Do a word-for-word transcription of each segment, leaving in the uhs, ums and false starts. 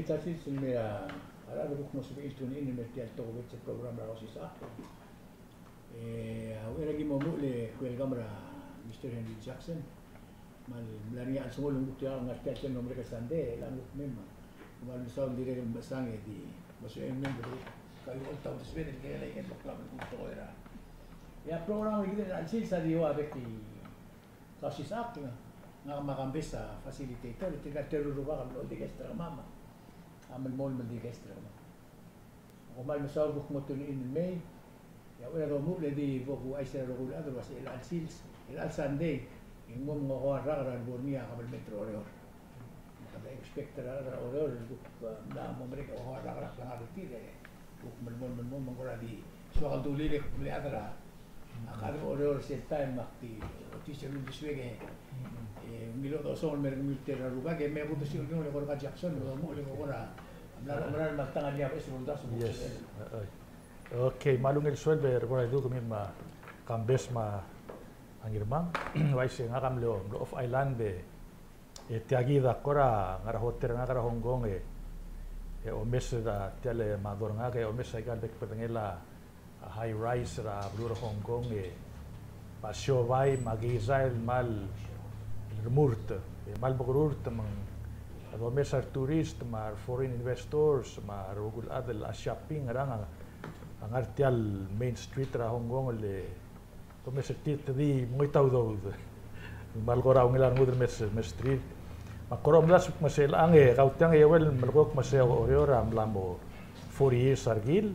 Sel mei er a rechad el kuk mo sebechir el tune in el mei er tia el tokubets el program er a Kausisechakl. E, a uchei er a ki mo omuchel e welcome er a Mister Henry Jackson. Me a mla er ngii a chelsengul el kuk tia el ngar tia el sel mlo merek el Sunday, e chelechang e kuk mei me kmal mesaul el dirrek el mechesang e di mo sebechir el mei me kuk kaiuecholt a uldesued el kirel aike el program el kuk tekoi er a. E a program er kid er a chelsel a di ua bek el Kausisechakl, ngak me a Kambes a facilitator, tirka el teru el rubak a mlo di guest er kemam, a melemolem el di guest er kemam. Kom kmal mesaul el kuk mo tune in el mei. E a uchei er a domuchel e di bo kuchais er a rokui el chad el uasei chelecha el sils, chelecha el Sunday, e ng mo mengokoa el rak er a lebo er ngii a kabelment er a Oreor. Me kede expect er a rechad er a Oreor el kuk, e, mla mo merek e okoa el rak er a klengar er tir e kuk melemolem, melemolem me ng kora di soak el dulii e kuk mle chad er a, a chad er a Oreor er sel taem me ak di otis el uldesuek e, e ungil chodechosong el mer kemiu el teru el rubak e me bo dosiik el ngii el eko er kau Jackson, me domuchel e kora mla er a omeral me a tang a ngii a beches el uldasu. Yes. Oi. Okay, me a ungil sueleb e kora di kemiu me a Kambes me a Ngirmang. Uaisei, ngak a mlo, mlo off island e E tia kid a kora ngar er a hotel er ngak er a Hong Kong e, e omes er a tia el mother er ngak e omes aika el bek el bedengel a high rise er a beluu er a Hong Kong e, me a siobai me a keizai el kmal remurt, e kmal bekerurt me ng, a domes a retourist me a reforeign investors me a rokui el chad el shopping er a, a ngar tia el main street er a Hong Kong el Te omes er tir te di mengoit a udoud. Me a le kora ungil a rengud el mes, mesterir. Me a kora omdasu me se el chang e kau tiang e Joel, melekoi me se Oreor a mla mo forty years a rekil.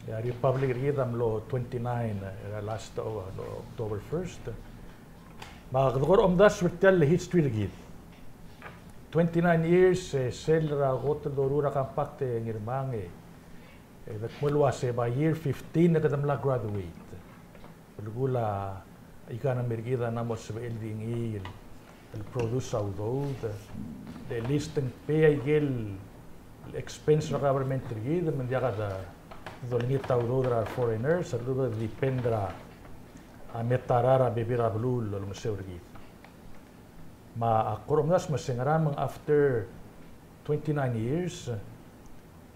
E a Republic er kid a mlo twenty-nine er a last, o, October first. Me a kede kora omdasu er tia el history er kid. Twenty-nine years, e sel er a kot el doruul er a compact e Ngirmang e E de kmo el uase by year fifteen e kede mla graduate. Belkul a economy er kid a mla mo sebechel di ngii el, el produce a udoud. At least ng pay aike el expense er a government er kid, me ng diak de dolengit a udoud er a foreigners, a lechub e depend er a, a metarar a bebil er a beluu el olengeseu er kid. Me a kora omdasu me se ngera me ng after twenty-nine years,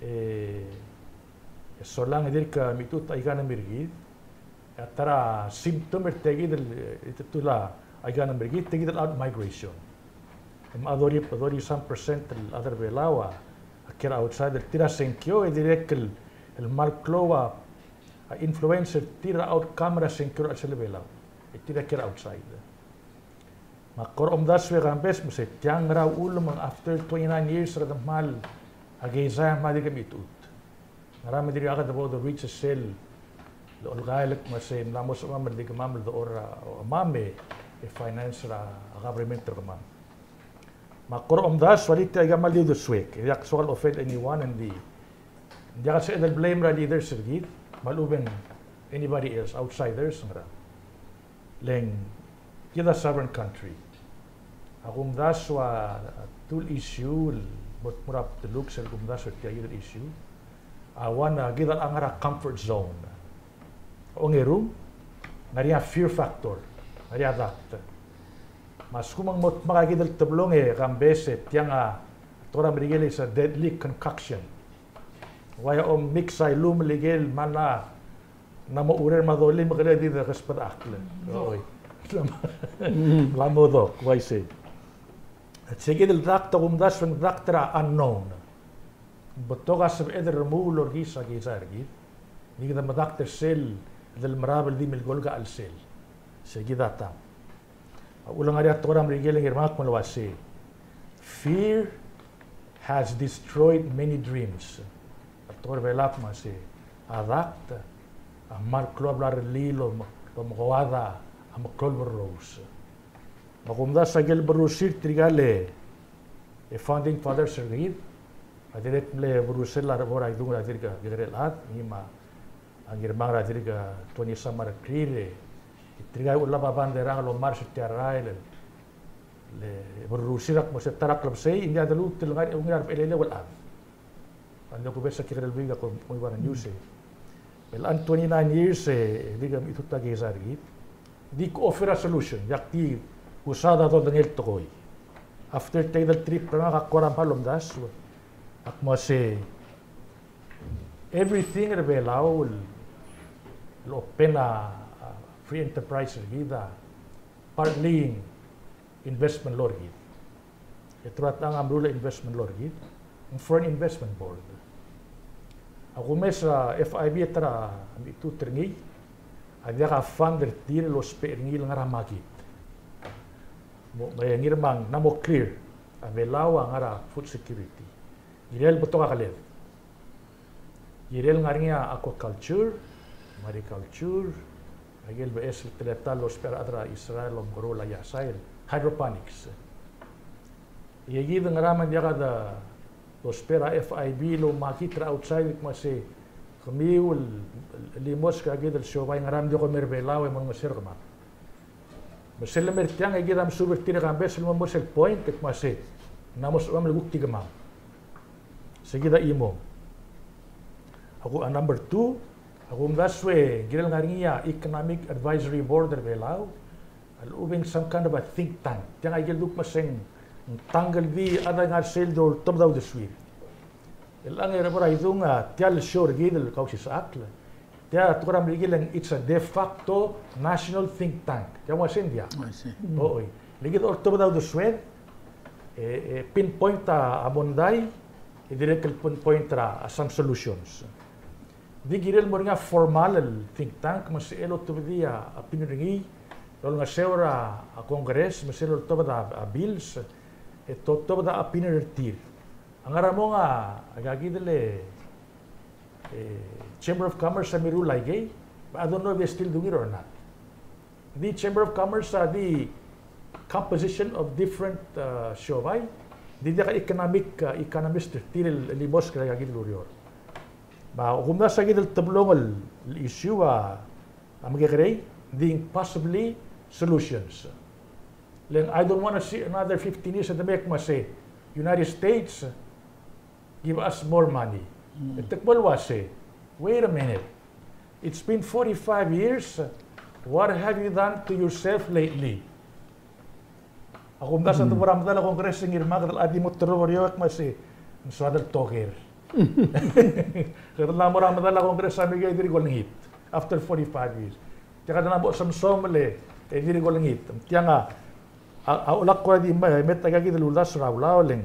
e, e solang e dirk mechitechut a economy er kid, e a ta er a symptom er tia kid el, e, itetul a economy er kid, tia kid el out migration. E me a thirty, thirty some percent el chad er a Belau a kiei er a outside el tir a sengkio, e dirrek el, el kmal klou a, a influence er tir er a outcome er a sengkio er a chelsel a Belau. E tir a kiei er a outside. Me a kora omdasu e Kambes me se tiang ngera uchul me ng after twenty-nine years e kede kmal a keizai a mla dirk mechitechut. Ngera me dirk a kede bo de reach sel olecholt me se mla mo sebechemam el di kemam el dechor er a, o, kemam e, e finance er a government er kemam. Me a kora omdasu a di tia kmal di uldesuek, e diak soak el offend anyone, ng di, ng diak el sebeched el blame er a leaders er kid, me a lechub e ng anybody else, outsiders, ngera. Le ng kid a sovereign country. A kumdasu a, a tul issue el mo, mo er a bdeluk sel kumdasu er tia kid el issue. A one, a kid a ngar er a comfort zone. Ongeru, ng ngar er ngii a fear factor, ng ngar er ngii a doubt. Me a lsekum ng mo dmak a kid el teblong e Kambes e tiang a, a tekoi er a Merikel is a deadly concoction. Uai a om mix a ilumel ikel mla Ng mo urerem a dolim e kede di de kesbedakl. Oi. Ng mla mo dok, uaisei. Se kid el doubt a kumdasu e ng doubt er a unknown. Betok a sebeched el remuul el orkis a keizai er kid. Ng di kede medoubt er sel, el merael el di melekoi a chelsel. Se kid a tang. A uchul e ng ngar er ngii a tekoi er a Merikel e ng ngar er ngii a kmo el uase, "Fear has destroyed many dreams." A tekoi er a Belau a kmo se, a doubt a kmal klou a bla lerellii el om, el omekoad a meklou el berrous. Me a kumdasu a ikel berrusir tirka el e founding fathers er kid, a dirrek el mle berrusel a rebo er a idung er a dirk kekerei el chad, ngii me a Ngirmang er a dirk twenty some a rekrir, e tirka a uchul a band er a ngar el omars er tia el rael, le berrusir a kmo se ta er a klebesei, ng diak de lmuut el ngar er a ungil a rebechelel el chad. A le kuk bes a kekerei el buik a kmo ua news e. Me a twenty-nine years e, e dirk mechitechut a keizai er kid. Di kuk offer a solution, e ak di kusaod a dodengei el tekoi. After tia el trip er ngak a kora mlo omdasu. Ak mo se everything er a Belau el, el open a, a free enterprise er kid a partly investment law er kid. E te ruatang a meruul a investment law er kid, ng foreign investment board. A kumes a F I B e te er a mitut er ngii, a diak a fund er tir el ousbech er ngii el ngar er a makit. Mo, me ngii me ng mo clear a Belau a ngar er a food security. Kirel betok a keled. Kirel ngar er ngii a aquaculture, mariculture, a ikel beches el teletael el ousbech a rechad er a Israel el omekeroul a iasai el hydroponics. E kid ngera me ng diak de ousbech er a F I B el oumakit er a outside, me se kemiu el, el, el limosk a kid el siobai, ngera me ng diak el mer Belau e mo olengeseu er kemam. Me sel leme er tiang e kid a mesuub er tir e kambes el mo mo sel point, e kmo se ng mo sebechemam el kuk di kemam. Se kid a chimo. A ku, a number two, a kumdasu e kirel ngar er ngii a Economic Advisory Board er Belau, a lechub e ng some kind of a think tank. Tiang a ikel duk me se ng tangel di a chad a ngar er sel doltobed a uldesuir. Chelechang e a bo er a idung a tia el show er kid el Kausisechakl, tia a tekoi er a Merikel e ng it's a de facto national think tank. Tia ua se ng diak. I see. Oi. Le kid a oltobed a uldesued, e, e pinpoint a, a mondai, e dirrek el pinpoint er a, a some solutions. Di kirel mo er ngii a formal el think tank, me sel lotobedii a opinion er ngii, el olengeseu er a, a Congress, me sel lotobed a, a bills, e te otobed a opinion er tir. A ngar er a mong a, a ikakid el, e, Chamber of Commerce a mirruul aikei, but I don't know if they're still doing it or not. Di Chamber of Commerce a di composition of different, uh, siobai, di diak a economic, uh, economist er tir el, el limosk er aikakid el ureor. Me a kumdasu a kid el teblong el, el issue a, a mekekerei, di possibly solutions. Le ng I don't want to see another fifteen years e te me kmo se United States give us more money. Mm. E te kmo el uase, wait a minute. It's been forty-five years. What have you done to yourself lately? A kumdasu a, mm, te bo er a medal a Congress e ng ngii me kede di mo terror er eou e kmo se ng soad el toker. Kede mla mo er a medal a Congress a mekei e dirk olengit after forty-five years. Tia kede mla mo semsomel e dirk olengit. Tiang a, a, a ulak kora di me, me ta ikakid el uldasu er a ulaol e ng,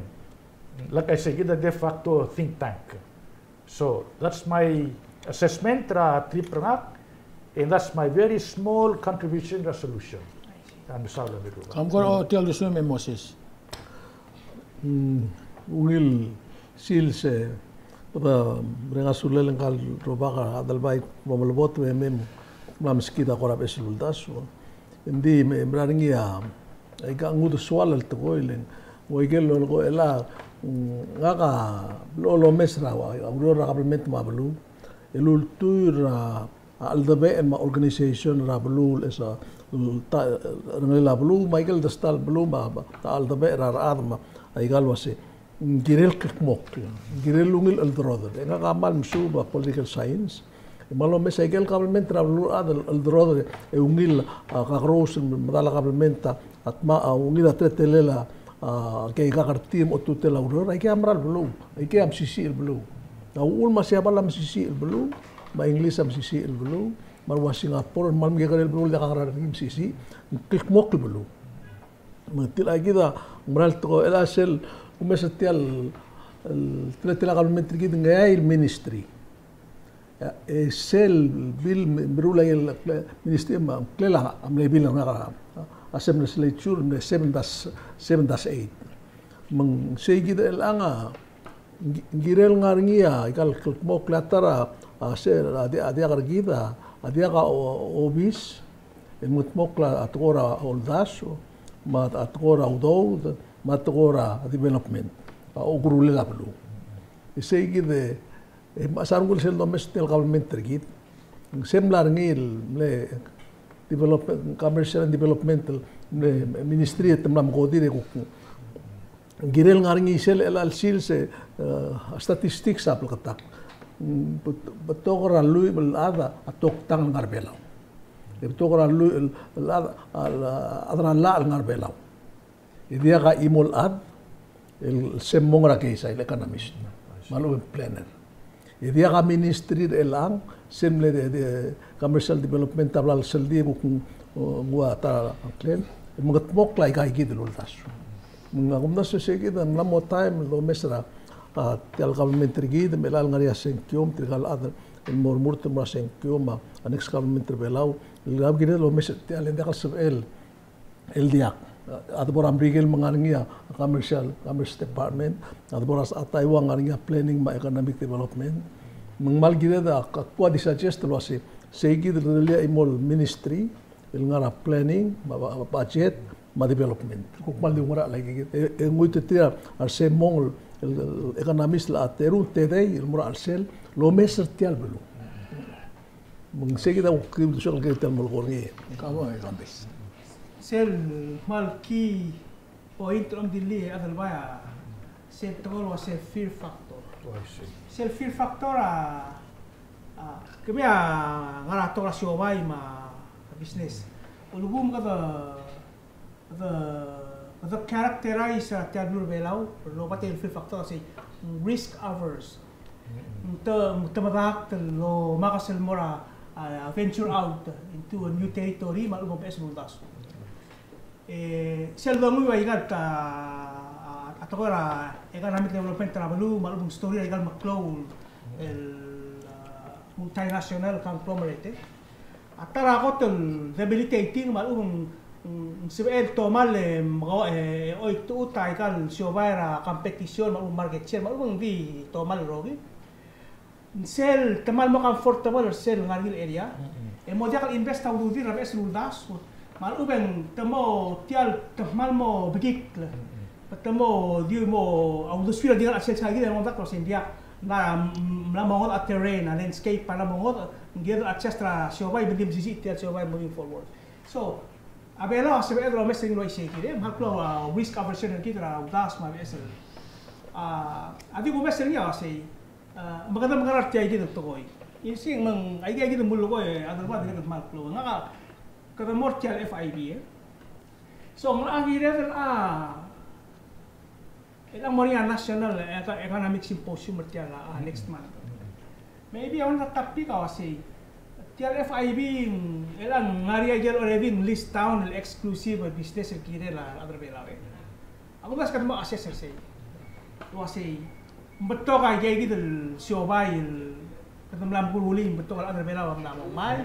like I say, kid a de facto think tank. So that's my assessment er a trip er ngak, and that's my very small contribution er a solution. I see. Kam kora, o, tia el uldesuem e Moses. Mm, ungil sils e, bada, mereng a sulel ngka el rubak a Adelbai, bo melebot me mei me mla meskid a kora beches el uldasu. Ng di me, mera er ngii a, aika nguu de soal el tekoi el ng, ng ua ikel lolekoi el a, mm, ngak a, lo, lomes er a, a ureor er a kabelment me a beluu el ultuil er a, a cheldebechel me a organization er a beluu el esa, ta, er a ngelel a beluu me a ikel desta el beluu me a, a cheldebechel er a rechad me a, aika el uase, ng kirel kldmokl, ng kirel ungil chelderodel. E ngak a kmal mesuub a political science. E me lomes a ikel kabelment er a beluu el chad el chelderodel e ungil a kakerous el medal a kabelment a, a tma, a ungil a teletelel a, a, kei kakertii me a otutel a ureor, aikei a mera el beluu, aikei a mesisiich el beluu. A uchul me a Siabal a mesisiich el beluu, me a English a mesisiich el beluu, me a rua Singapore, me a le mekekerei el beluu el diak a ngera er ngii a mesisiich, ng kldmokl el beluu. Me tia kid a mera el tekoi el a sel, kumes er tia el, el teletelel a kabelment er kid ng eai el ministry. E sel bill me, meruul a ikel ministry me a ngklel a mle bill er ngak er a, a, sel legislature, mle seven dash, seven dash eight. Me ng sei kid el chelechang a, ng, ng kirel ngar er ngii a, ikal kldmokl a ta er a, a, sel, a, di, a, diak er kid a, a, diak a, o, obis, el mengedmokl a, a tekoi er a uldasu, me a, a tekoi er a udoud, me a tekoi er a development, a, okerulel a beluu. E sei kid e, e, me a sa rengul sel domes tia el government er kid. Ng se mla er ngii el mle development, commercial and development, el mle ministry e te mla mekodir e kuk. Ng kirel ngar er ngii sel chelecha el sils e, e, a statistics a bleketakl. Mm, bet-, betok er a lluich el chad a toktang el ngar er a Belau. E betok er a lluich el, el chad, a, a, chad er a llach el ngar er a Belau. E diak a chimo el chad el se mong er a keizai el economist. me a lechub e ng planner. E diak a ministry er chelechang, sel mle de, de commercial development a bla lsel di kuk ng, ng ua ta a ngklel, e mengetmokl a ika kid el uldasu. Me ng a kumdasu e sei kid a ng mla mo taem el domes er a, a, tia el government er kid, me chelecha el ngar er ngii a sengkio, me tirka el chad el mo remurt el mo er a sengkio, me a next government er Belau, el kid el omes er tia el, e ng diak el sebechel el diak. A de bo er a Merikel me ng ngar er ngii a commercial, commerce department, a de bo er a Taiwan ng ngar er ngii a planning me a economic development. Me ng kmal kired a kuk ua di suggest el uasei, sei kid el rullii a chimo el ministry el ngar er a planning, me a, me a budget, me a development. Kuk kmal di oungerachel a ika kid. E, e ng ultuil er tir a resemong el, el, el economist el a teru, tedei, el mo er a chelsel el omes er tia el beluu. Me ng sei kid a kuk di soak el kirel tia el melekoi er ngii. Ka bo, e, Kambes. Sel kmal key point el omdilii e Adelbai a sel tekoi el uasei fear factor. Oh, I see. Sel fear factor a, a, kemiu a ngar er a tekoi er a siobai me a business. Ulekum kede the, the characterize er tia el beluu er a Belau, el oba tia el fear factor a sei, risk averse. Ng te, te medakt el omakes el mo er a, a, venture out into a new territory, me a lechub e ng beches el uldasu. E, sel donguiu a ika el ta, a, a tekoi er a economic development er a beluu, me a lechub e ng story er a ika el meklou el, a, multinational conglomerate. A ta er a kot el debilitating me a lechub e ng, ng sebechel el tomall e, meko, e, oituchut a ika el siobai er a competition me a lechub e ng market share me a lechub e ng di tomall el rokir. Sel te kmal mo comfortable er sel ngar er ngii el area. E mo diak el invest a ududir er a beches el uldasu. Me a lechub e ng te mo tia el te kmal mo bekikl. Te mo di mo a uldesuir a di ngar er a chelsel a ika kid e mo medakt el uasei ng diak, ng mla, mla mo ngodech a terrain, a landscape a mla mo ngodech, ng kired el adjust er a siobai me ng di mesisiich tia el siobai moving forward. So, a Belau a sebeched el omes er ngii el uaisei kid, e, me a klou a risk aversion er kid er a uldasu me a beches el. A, a di kumes er ngii a uasei, a, me kede mekerang er tia kid el tekoi. Isei me ng, aika kid el mulekoi, a, Adelbai a dirrek el kmal klou. Ngak a, kede mo er tia el F I B, e. So, ng locha kired el, a, e ng mo er ngii a National Eco-, Economic Symposium er tia el, a, next month. Maybe a one of the topic a uasei, tia el F I B, e ng ngar er ngii a ikel already list down el exclusive business el kirel a rechad er Belau, e. A kumdasu e kede mo assess er sei. Uasei, ng betok a ika kid el siobai el kede mla mekurulii, ng betok el chad er Belau a mla mo ngmai.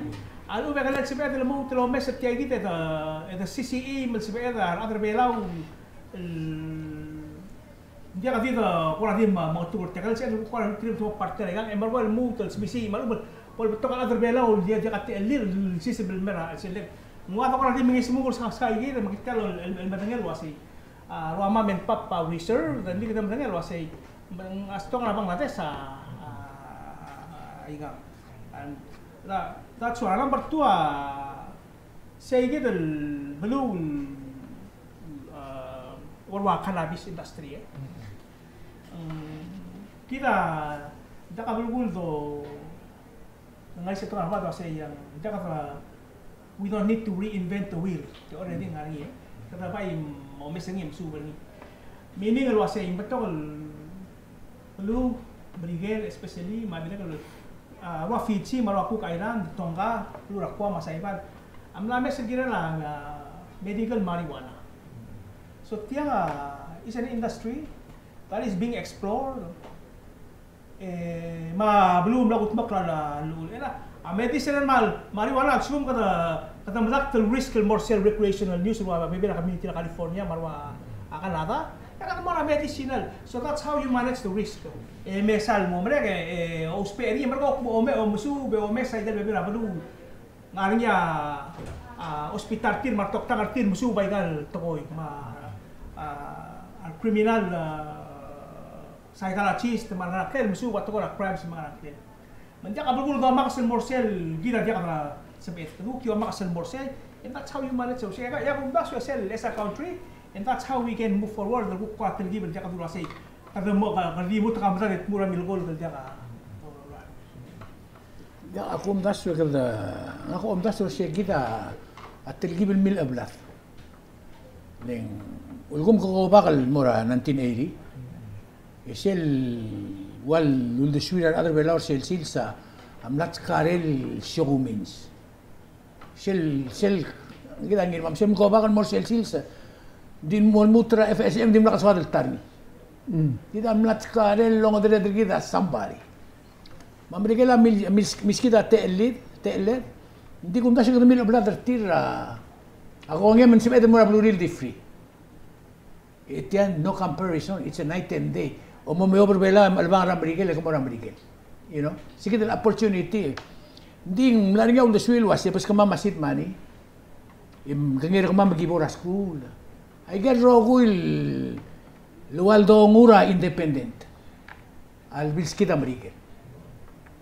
A lechub e ng sebeched el lmuut el omes er tia kid e de, e de C C E, me ng sebeched a rechad er Belau el, ng diak di de kora di me, mengetuk er tia el sel kora di mo partner er ngii, e merekong e lmuut el smisichii me a lechub e bo le betok a rechad er Belau el diak, diak a techellir el siseb el mer a sel. Ng ua de kora di mengiis el mo er a sel, sel ika kid, me kid el, el, el medengei el uasei, a, rua mom and pop a reserve, e ng di kede medengei el uasei, me ng a stock er a Bangladesh a, a, a, ika. And that, that's one. Number two, a, sei kid el beluu, a, ua cannabis industry, e. Mm, kid a, diak a belkul do, ng ngar er sei a tekoi er a Mad a uasei, ng diak a, we don't need to reinvent the wheel. Te already ngar er ngii, e. Kede bai mo omes er ngii, mesuub er ngii. Meaning el uasei, ng betok el beluu, Merikel, especially, me a dirrek el, a, rua Fiji, me a rua Cook Island, Tonga, beluu er a Guam, me a Saipan. A mla omes el kirel a, a, medical marijuana. So, tiang, a, is an industry that is being explored. E, me a beluu a mla kudmeklii a llechul. E a, a medicinal me a marijuana, a lsekum kede, kede medakt el risk el mo er sel recreational use el ua bebil er a community er a California me a rua, a, Canada, e kede mo er a medicinal. So that's how you manage the risk. E mesa el mo merek, e, e, ousbech er ngii, e merekong e kmo ome, omesuub, e omes a ikel bebil er a beluu. Ngar er ngii a, a, hospital er tir me a redoktang er tir, mesuub a ikal tekoi, me a, a, a criminal, a, psychologist, me a ngerang el, mesuub a tekoi er a crimes, me a ngerang el. Me ng diak a belkul domakes el mo er sel, kid a diak a sebeched, kede kuk omakes el mo er sei, and that's how you manage. So, sei, e a kumdasu e sel, as a country, and that's how we can move forward, el kuk ua telkib el diak a dulu el uasei. Kede mo, kede di mo, te ka medad e tmuu er a milekoi el diak a. Ia, a kumdasu e kede, ngak a kumdasu e sei kid a telkib el mle blad. Le ng, ulekum ke go back el mo er a nineteen eighty. E sel Ua el uldesuir a rechad er a Belau er sel sils a mla tkarel siokumins. Sel, sel, kid a ngii, me sel mkobak el mo er sel sils, di mo lmuut er a F S M, dimlak el soad el ta er ngii. Mm. Kid a mla tkarel el ongedereder er kid a somebody. Me a Merikel a mil, mil, milskid a techellid, techelled, ng di kumdasu e kede milechebelad er tir a, a kongei me ng sebeched el mo er a beluu er ngii el di free. E tia no comparison, it's a night and day. Omo me obo er a Belau, me a chelebangel er a Merikel, e ke mo er a Merikel. You know? Sei kid el opportunity. Ng di ng mla er ngii a uldesuir el uase, beskemam a seed money. E kengei er kemam me ki bo er a skuul. Aike el rokui el ua el dongu er a independent a lebilskid a Merikel.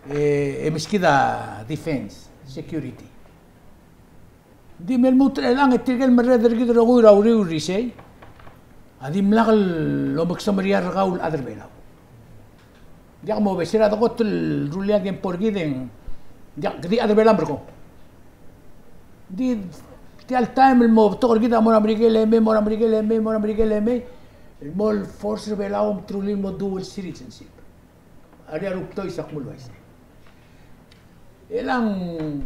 E, e meskid a defense, security. Ng di me lmuut er chelechang e tirke el merreder er kid el rokui er a uriul er isei a dimlak el omeksemeriar er kau el chad er a Belau. Ng diak mo obes er a dekot el rullii a kempo er kid e ng diak, kede chad er a Belau a merekong. Ng di tia el taem el mo betok er kid a mo er a Merikel e mei, mo er a Merikel e mei, mo er a Merikel e mei, el mo force er a Belau a omterulir el mo dual citizenship. A ria rubtois a kmo el uaisei. E chelechang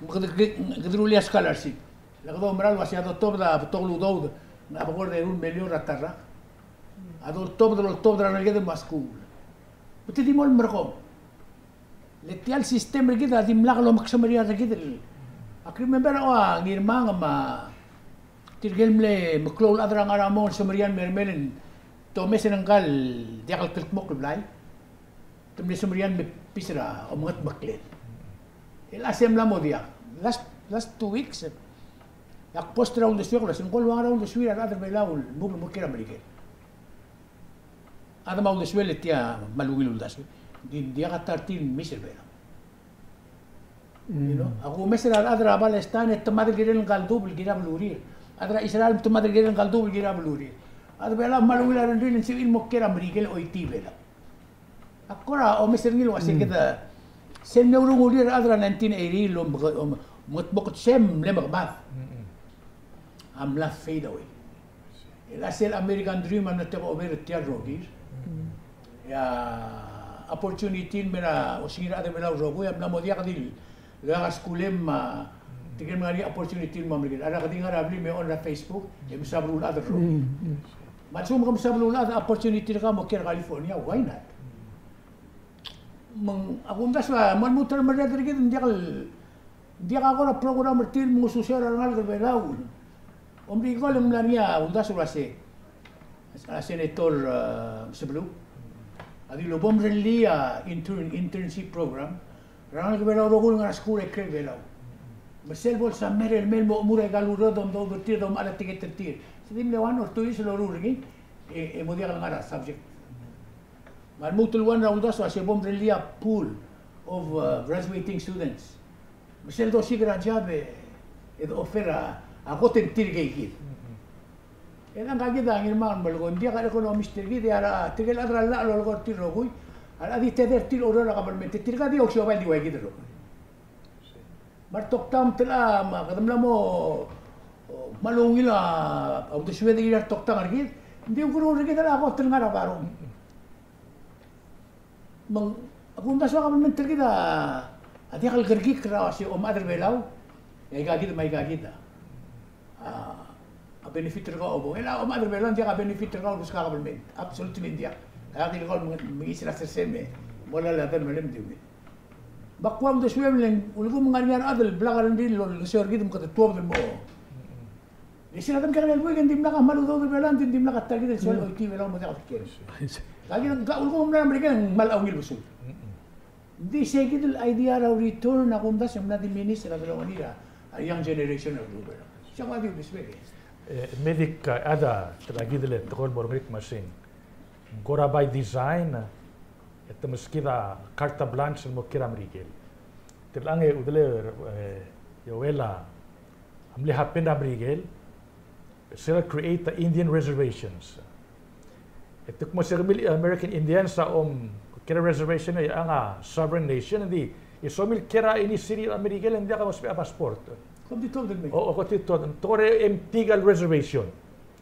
kede, kede rullii a scholarship. Le kede oumera el uase a dotobed a betok el udoud, a bekord eru el milion er a ta el rak. A doltobed, doltobed er a rengeleked el mo er a skuul. Me te di mo el merekong. Le tia el system er kid a dimlak el omeksemeriar er kid el. Ak remember a ua Ngirmang me tirke el mle meklou el chad er a ngar er a mong el semeriar el meremel e te omes e ngka el diak el kldmokl el blai. Te mle semeriar el me pis er a omengetmeklel. E le a se mla mo diak. Last, last two weeks, e ak post er a uldesuek el uase ng ko el ua ngera uldesuir a rechad er a Belau el mo, mo kiei er a Merikel. A chad me a uldesuel e tia me a ungil uldasu. Ng di ng diak a ta er tir el miss er a Belau. You know? A kumes er a rechad er a Palestine e te mad el kirel ngka el dubel el kirel a belurir. A rechad er a Israel e te mad el kirel ngka el dubel el kirel a belurir. A rechad er a Belau me a ungil a rengrir e ng sebechir el mo kiei er a Merikel el choitii a Belau. A kora omes er ngii el uase kede sel mle urungulir a rechad er a nineteen eighty el om, om, omengetmokl, se mle mekemad a mla fade away. E le a sel American dream a mla take over er tia el rokir. E a opportunity el mei er a osengir a rechad er a Belau el rokui a mla mo diak di el loia a skulem me tirke el ngar er ngii a opportunity el mo er a Merikel. A rechad a di ngar er a blim e on er a Facebook e mesa beluulechad el rokui. Me a lsekum ke mesa beluulechad, opportunity er kau mo kiei er a California, why not? Me ng, a kumdasu a mo lmuut el merreder er kid, ng diak el, ng diak a kora program er tir el mengususeu er a rengalek er a Belau. Omrikel e ng mla er ngii a uldasu el uase a Senator, e, Mesebeluu a dilu bo mrellii a intern, internship program er a rengalek er a Belau el rokui el ngar er a skuul er a ikrel Belau. Me sel bo lsummer el mei el mo chemur aika el ureor e domedoud er tir, domechar a tiket er tir. Se di mle one or two years el loruul er ngii, e, e mo diak el ngar er a subject. Me a lmuut el one er a uldasu a se bo mrellii a pool of, uh, graduating students. Me sel dosiik er a job e, e de offer a, a kot e ng tirke kid. E le ngka kid a Ngirmang me a lekoi, ng diak a economist er kid, e a re, tirke el chad er a llach el lolekoi er tir el rokui a rechad a di tedei er tir el oureor er a government. E tirka a di ousiobai el di ua kid el rokui. Me a retoktang me te locha, me kede mla mo, o, kmal ungil a uldesued er a retoktang er kid, ng di ukeruul er kid a kot el ngar er a barong. Me ng, a kumdasu a kabelment er kid a diak el kerekikl er a uase omechad er a Belau, e aika kid me aika kid a, a benefit er kau a obo. E le a omechad er a Belau a diak a benefit er kau el beskak a kabelment. Absolutely ng diak. Aika kid el kau el meng-, mengiis er a sersem e mo lak a chad el melem, di ungil. Me ak ua uldesuem el ng, ulekum ng ngar er ngii a rechad el blak a rengrir el olngeseu er kid me kede tuobed el mo. E sel kede mekekerei el buik e ng dimlak a kmal udoud er a Belau, ng di dimlak a ta er kid el soal el choitii a Belau me te diak a kiei. Ka kid, ka ulekum ng mla er a Merikel e ng kmal ungil besul. Ng di sei kid el idea er a return a kumdasu e ng mla diminish er a delongelir a young generation er a beluu er a Belau. Sei a kuk di uldesuek. E, me di kuk a chad a, te locha kid el tekoi el mo er a Merikel me sei ng kora by design, e te meskid a carte blanche el mo kiei er a Merikel. Te locha e, Udelei, e, Joel a, a mle happen er a Merikel, sel create a Indian reservations. E te kmo se kemiu el American Indians a om kiei er a reservation e ng a sovereign nation, e di, e somiu el kiei er a any city er a Merikel e ng diak a ousbech a passport. Kom di tuobed el mei. O, o, kom di tuobed, ng tekoi er a empty a reservation.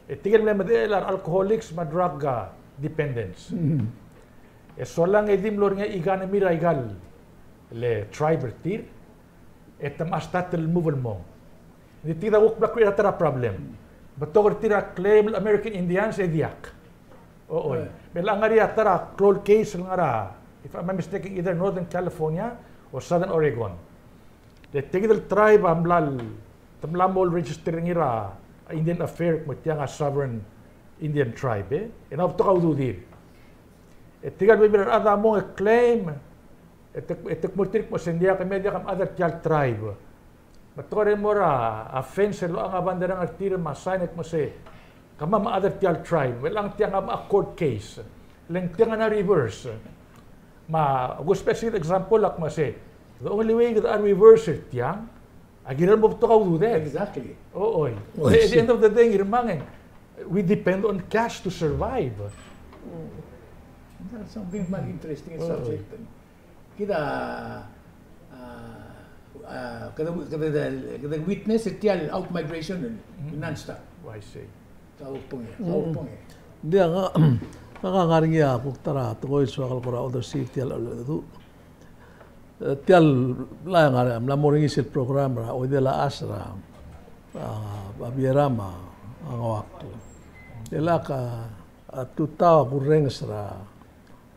E tirke el mle medechel a re alcoholics me a drug, a, dependents. Mm. E solang e di mlo er ngii a economy er a ikal, le tribe er tir, e te mla start el move el mong. Ng di tia kuk bla create a ta er a problem. Betok er tir a claim el American Indians e diak. Oi. Me ng ngar er ngii a ta er a klou el case el ngar er a, if I'm not mistaken, either Northern California or Southern Oregon. Le tia kid el tribe a mla, te mla mo register er ngii er a Indian Affairs me tiang a sovereign Indian tribe, e. E ng betok a ududir. E tirka el bebil er a rechad a mong e claim, e te, e te kmo er tir el kmo se ng diak, me diak a mechad er tia el tribe. Me te kora mo er a fence el locha a bandera er tir me a sign el kmo se kemam a mechad er tia el tribe. Me ng tiang a court case. Le ng tiang a reverse. Me a good specific example a kmo se the only way kede reverse er tiang a kirel mo betok a ududed. Exactly. Oi. At the end of the day, Ngirmang, we depend on cash to survive. That's something very interesting subject. Kid a, a, a, kede, kede, kede witness er tia el outmigration el non-stop. I see. Kau pong e, kau pong e. Ng di a, ngak a ngar er ngii a kuk ta er a tekoi el soak el kora odersii er tia el, e, tia el, mla ngar er ngii, mla mo er ngii sel program er a Oidel a Chas er a, a, Babiera me a Ngeuakl. E lak a, a tutau a kurrenges er a,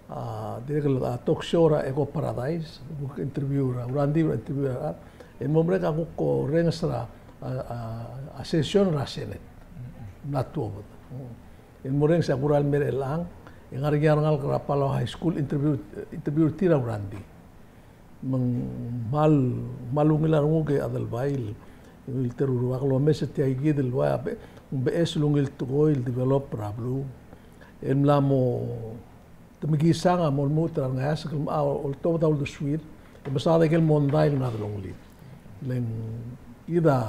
a, dirrek el, a, talk show er a Eco Paradise, kuk interview er a, Urandi, interview er a, e mo merek a kuk orrenges er a, a, a, a session er a Senate. Mla tuobed. E mo orrenges a kuk er a mera el chelechang, e ngar er ngii a rengalek er a Palau High School, interview, interview er tir a Urandi. Me ng kmal, kmal ungil a renguk e Adelbai, el, el teru el rubak el omes er tia kid el ua, be, beches el ungil tekoi el develop er a beluu. El mla mo, te mekisang a mo lmuut er a rengeasek el mo, a, oltobed a uldesuir, e mesaod a ikel mondai el ngar er a delongelid. Le ng kid a,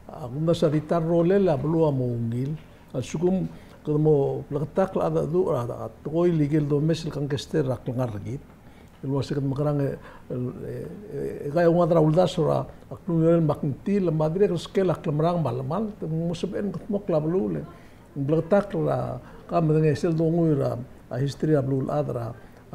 a, kumdasu a di ta el rolel a beluu a mo ungil, a lsekum kede mo bleketakl a cheldecheduch er a, a, tekoi el ikel domes el congested er a klengar er kid. El uase kede mekerang e, e, e, e, kau a ungil er a uldasu er a klungiolel me a kngtil, me a dirrek el skel a klemerang me a llemalt, te mo sebechel el kldmokl a beluu le ng bleketakl er a, ka medengei sel donguiu er a, a history er a beluulechad er a,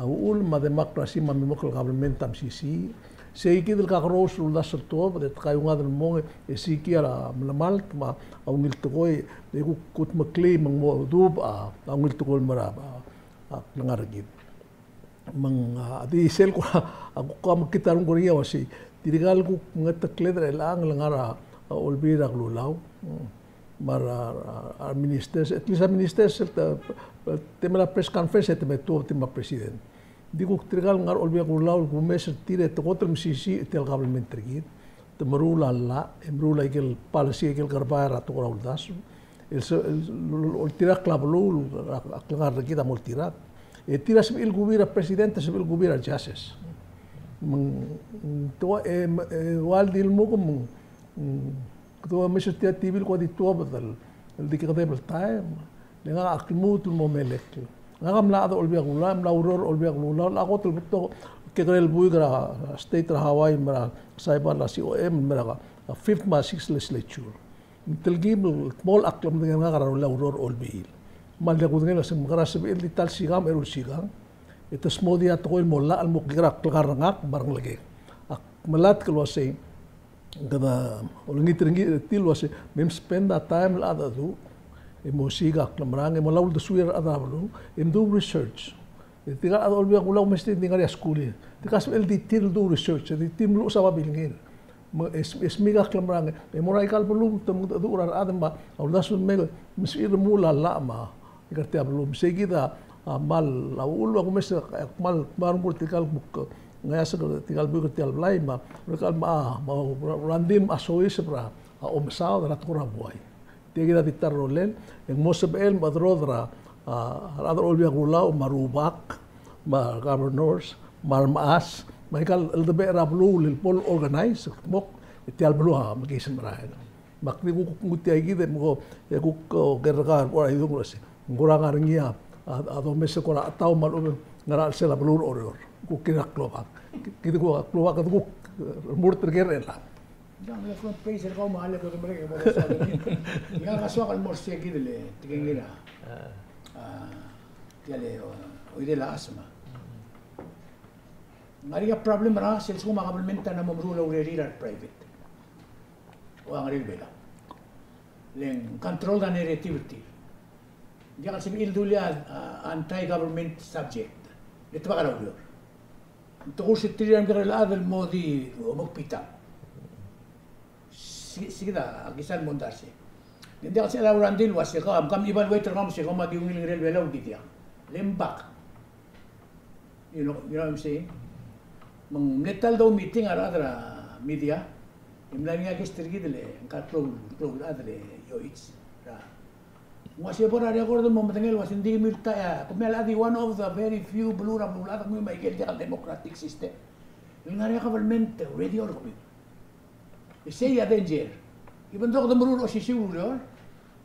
a uchul me a democracy me a mimokl el government a mesisiich. Sei kid el kakerous el uldasu el tuobed, e te kau a ungil el mong e, e sikii a melemalt me a ungil tekoi, e kuk kudmeklii me ng mo dubech a, a ungil tekoi el mo er a, a, a klengar er kid. Me ng, a, di sel kuk, a, kuk a mekngit a renguk er ngii a uasei, tirka el kuk mengetekled er chelechang el ngar er a, a, Olbiil er a Kelulau, mm, me a re, a, a, a ministers, at least a ministers, el te, te mla press conference, e te me tuobed er tir me a president. Di kuk tirka el ngar er a Olbiil er a Kelulau, el kumes er tir e te kot el mesisiich er tia el government er kid. Te meruul a llach, e meruul a ikel policy, ikel kerebai er a tekoi er a uldasu. El se, el, el, oltirakl a beluu, a, a klengar er kid a mo oltirakl. E tir a sebechir el kubii er a president, a sebechir el kubii er a justice. Me ng, te ua, e, e, ua el di lmuut me ng, te ua me se tia T V el kuk di tuobed el, el di kedeb el taem. Le ngak a lmuut el mo melekoi. Ngak a mla chad er a Olbiil er a Kelulau, mla oureor er a Olbiil er a Kelulau, a kot el betok, kekerei el buik er a state er a Hawaii, me er a Saipan er a C O M, me er a fifth me a sixth legislature. Ng telkib el dmolech a klemedengei er ngak er a rolel a ureor er a Olbiil. Me a lak kudengei el uasei ng mekera sebechel di ta el sikang, eru el sikang. E te smodii a tekoi el mo llach el mo kekerei a klengar er ngak me a rengelekek. Ak melatk el uasei, kede olengit er ngii er tir el uasei, me mspend a taem el cheldecheduch, e mo siik a klemerang, e mo lau uldesuir a rechad er a beluu, e mdu research. E tirka el chad er a Olbiil er a Kelulau me se di ngar er a skuul. Tirka sebechel di tir el do research, e di tir el meluches a babilngir. Me es, e smiik a klemerang, e mo er aika el beluu, te mengedecheduch er a rechad me a uldasu el mei, me sebechir el remuul a llach me a, aika er tia el beluu. Me sei kid a, a kmal, a uchul a kumes, a kmal, kmal renguk er tirka el kuk, ngeasek er tirka el buik er tia el blai, me a, tirka el me a, me a, Randin me a soiseb er a, a omesaod er a tekoi er a buai. Tia kid a di ta el rolel, e ng mo sebechel me a chederoder a, a, a rechad er a Olbiil er a Kelulau, me a rubak, me a governors, me a remechas, me aika el cheldebechel er a beluu el bo le organize, el kmo, e tia el beluu a mekiis el merael. Me ak di kuk nguu tia kid e me ko, e kuk, o, kerrekar, kora idung el uasei. Ng kora ngar er ngii a, a, a domes el kora chetau me a lechub e ng ngar er a chelsel a beluu er a Oreor. Kuk kirir a klobak. Kid kuk a klobak, kede kuk, e, remurt er ker er chelechang. Ngak a soak el mo er sei kid el tekingir a, a, tia el, o, Oidel a Chas me a Ng ngar er ngii a problem er a, sel lsekum a government a mla mo meruul a urerir a re private. O a Ngerel Belau. Le ng control a narrative er tir. Ng diak el sebechir el dulii a, a, anti-government subject. Le te bak er a ureor. Ng te kurs er tir a remekekerei el chad el mo di omekbitang. Sei, sei kid a kisa el mondai er sei. Ng diak el sebeched a Randii el uase kau, kam evaluate er kau me se kau me a di ungil Ngerel Belau el di diak. Le ng bak. You know, you know what I'm saying? Me ng mle ta el dou meeting a rechad er a media, e mla er ngii a guest er kid el, ngka el klou, klou el chad el Yoich. Ng uase bo er a record el mo medengei el uase ng di kemiu el ta, e kemiu a di one of the very few beluu er a beluulechad el kemiu me a ikel diak el democratic system el ngar er ngii a government radio er kemiu. E sei a danger. Even though kede meruul a osisiu el ureor,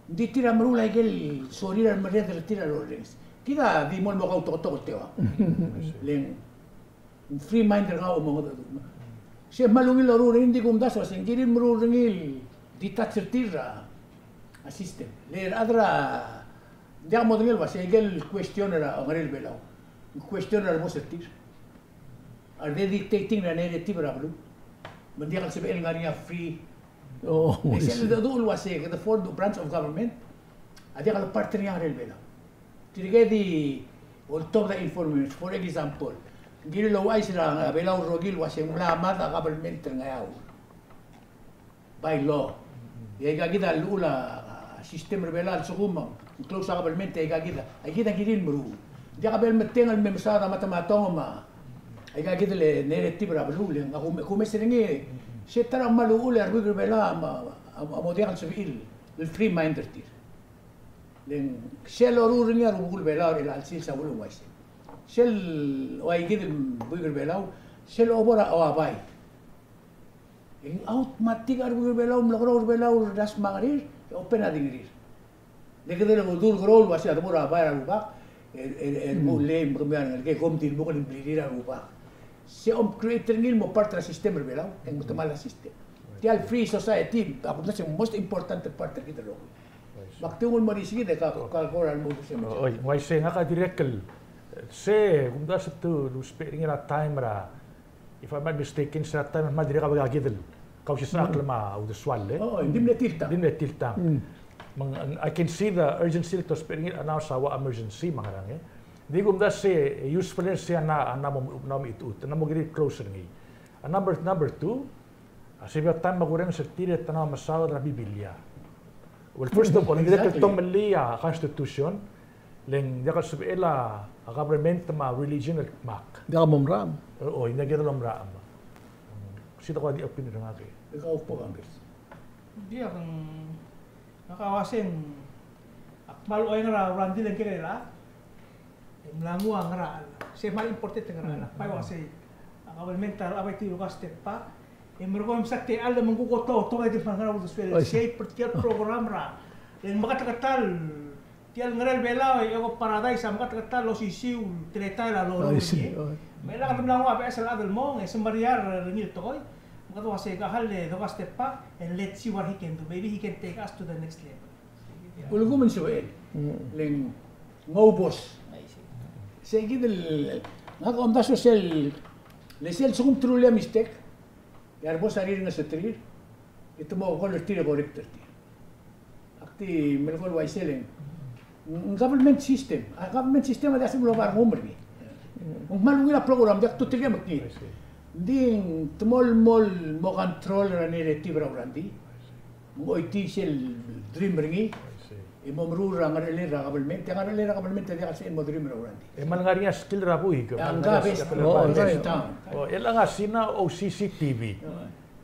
ng di tir a meruul a ikel sorir a remerreder er tir a lorrenges. Kid a di mo el mo kautoketok el teuang. Le ng free mind er kau el mo mengedecheduch. Se kmal ungil el loruul er ngii, ng di kumdasu el uase ng kirir el meruul er ngii el detach er tir a, a system. Le a rechad er a, ng diak modengei el uase ikel question er a Ngerel Belau, question er a rebos er tir. Are they dictating the narrative er a beluu? Me ng diak el sebechel el ngar er ngii a free. Oh, e sel dedu el uase kede fourth branch of government a diak el part er ngii a Ngerel Belau. Tirke di oltobed a information. For example, ng kirir el ouchais er a Belau el rokir el uase ng mla mad a government er a Ngeaur by law. E aika kid a llechul a system er Belau a lsekum ng close a government, e aika kid a, aika kid a kirir el meruul. Ng diak a bo el metengel el me mesaod a matamatong me aika kid el narrative er a beluu. Le ng a kumes, kumes er ngii, se ta er a kmal uchul e a rebuik er Belau a mo, a mo, a mo diak el sebechir el free mind er tir. Le ng sel loruul er ngii a rubekul Belau er chelecha el sils a uchul me ng uaisei. Sel ua kid el buik er Belau, sel obo er a bai. E ng automatic a rebuik er Belau, mlekerreu er Belau er a dasm a ngerir, e open a dingerir. Le kede dul kerreu el uase a debo er a bai er a rubak, e, e, e, mm, bo lei me kemiu a rengelekek, kom di lmuut el mlirir a rubak. Se om create er ngii el mo part er a system er Belau, e ng metemall a system. Tia el free society, a kumdasu e ng most important el part er kid el rokui. Me ak di ungil mo er isei kid e ka, ka kora el mo dulii. Oi, ng uaisei, ngak a dirrek el, se, kumdasu e te ousbech er ngii er a time er a, if I'm not mistaken, se er a time me a dirrek a bai kid el kausisechakl me a uldesuall, e? Oh, ng di mle tiltang. Di mle tiltang. Mm. Me ng, I can see the urgency el te ousbech er ngii el announce a ua emergency me a ngerang, e. Ng di kumdasu e useful er sei a na, a na mo, na mo mechitechut, a na mo kirir el close er ngii. A number, number two, a sebechel a time me a kurrenges er tir e te na mesaod er a Bibilia. Well, first of all, ng dirrek el tomellii a Constitution, le ng diak el sebechel a government me a religion el dmak. Diak a mo merael. O, o, ng diak el merael. Sei a kuk di opinion er ngak e. Diak, ng, ngak a uaseng, ak kmal oeng er a Randii el kirel a E mla nguu a ngerachel. Se kmal important a ngerachel. Ak bai uasei, a kabelment a locha bai tir el ousbech a step back, e merekong e msa techall me ng kuk oto, oto bai tir el ngar er a uldesuel. Sei, tia el program er a, e ng meketeketang, tia el Ngerel Belau, e ko Paradise, a meketeketang el osisiu el teletael a loruul er ngii. Me chelechang e te mla nguu a beches el chad el mong, e semeriar er ngii el tekoi. Me kede uasei, ka hal e doka step back, and let's see what he can do. Maybe he can take us to the next level. Ulekum e ng sebechel. Le ng oubos. Sei kid el, ngak a omdasu sel, le sel lsekum te rullii a mistake, e a rebos a rirengeseterir, e te mo call er tir e correct er tir. Ak di melekoi el uaisei le ng, ng government system. A government system a diak sel mlo bar nguu er ngii. Ng kmal ungil a program, diak tuteria mekngit. Ng di te mo, mo, mo control er a narrative er a Randii. Ng choitii sel dream er ngii. E mo meruul er a ngerachel er a kabelment, e a ngerachel er a kabelment a diak el sebechel el mo dream er a Randii. E kmal ngar er ngii a skill er a buik. E a ngar er ngii a skill er a buik. O, el ngar er a Sina a O C C T V.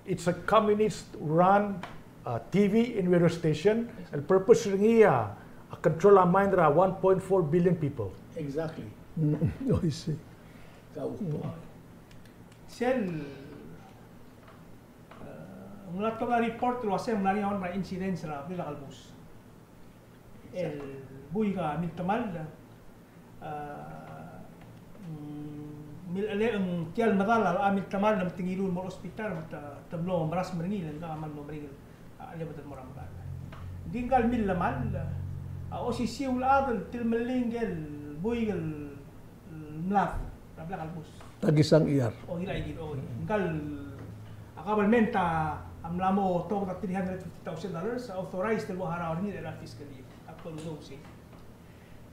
It's a communist run, uh, T V and radio station. El purpose er ngii a, a control a mind er a one point four billion people. Exactly. Mm, I see. Sel, uh, ng mla tobed a report el uasei ng mla er ngii a one er a incidents er a blil a kelebus. El buik a miltemall, a, mm, mil-, ele-, ng tia el medal a locha miltemall me te ngiluu el mo er a hospital me te, te mlo meras er ngii le ngka a kmal mo meringel a chelebed el mo er a medal. Ng di ngka el millemall, a osisiu el chad el tilemellii ngike el buik el mlad er a blil a kelebus. Takisang Iyar. O, ngii a ikid, o, ngkal, a government a mla mo tobed er a three hundred fifty thousand dollars, authorized el ua harau er ngii er a fiscal year. Ak bo louchais.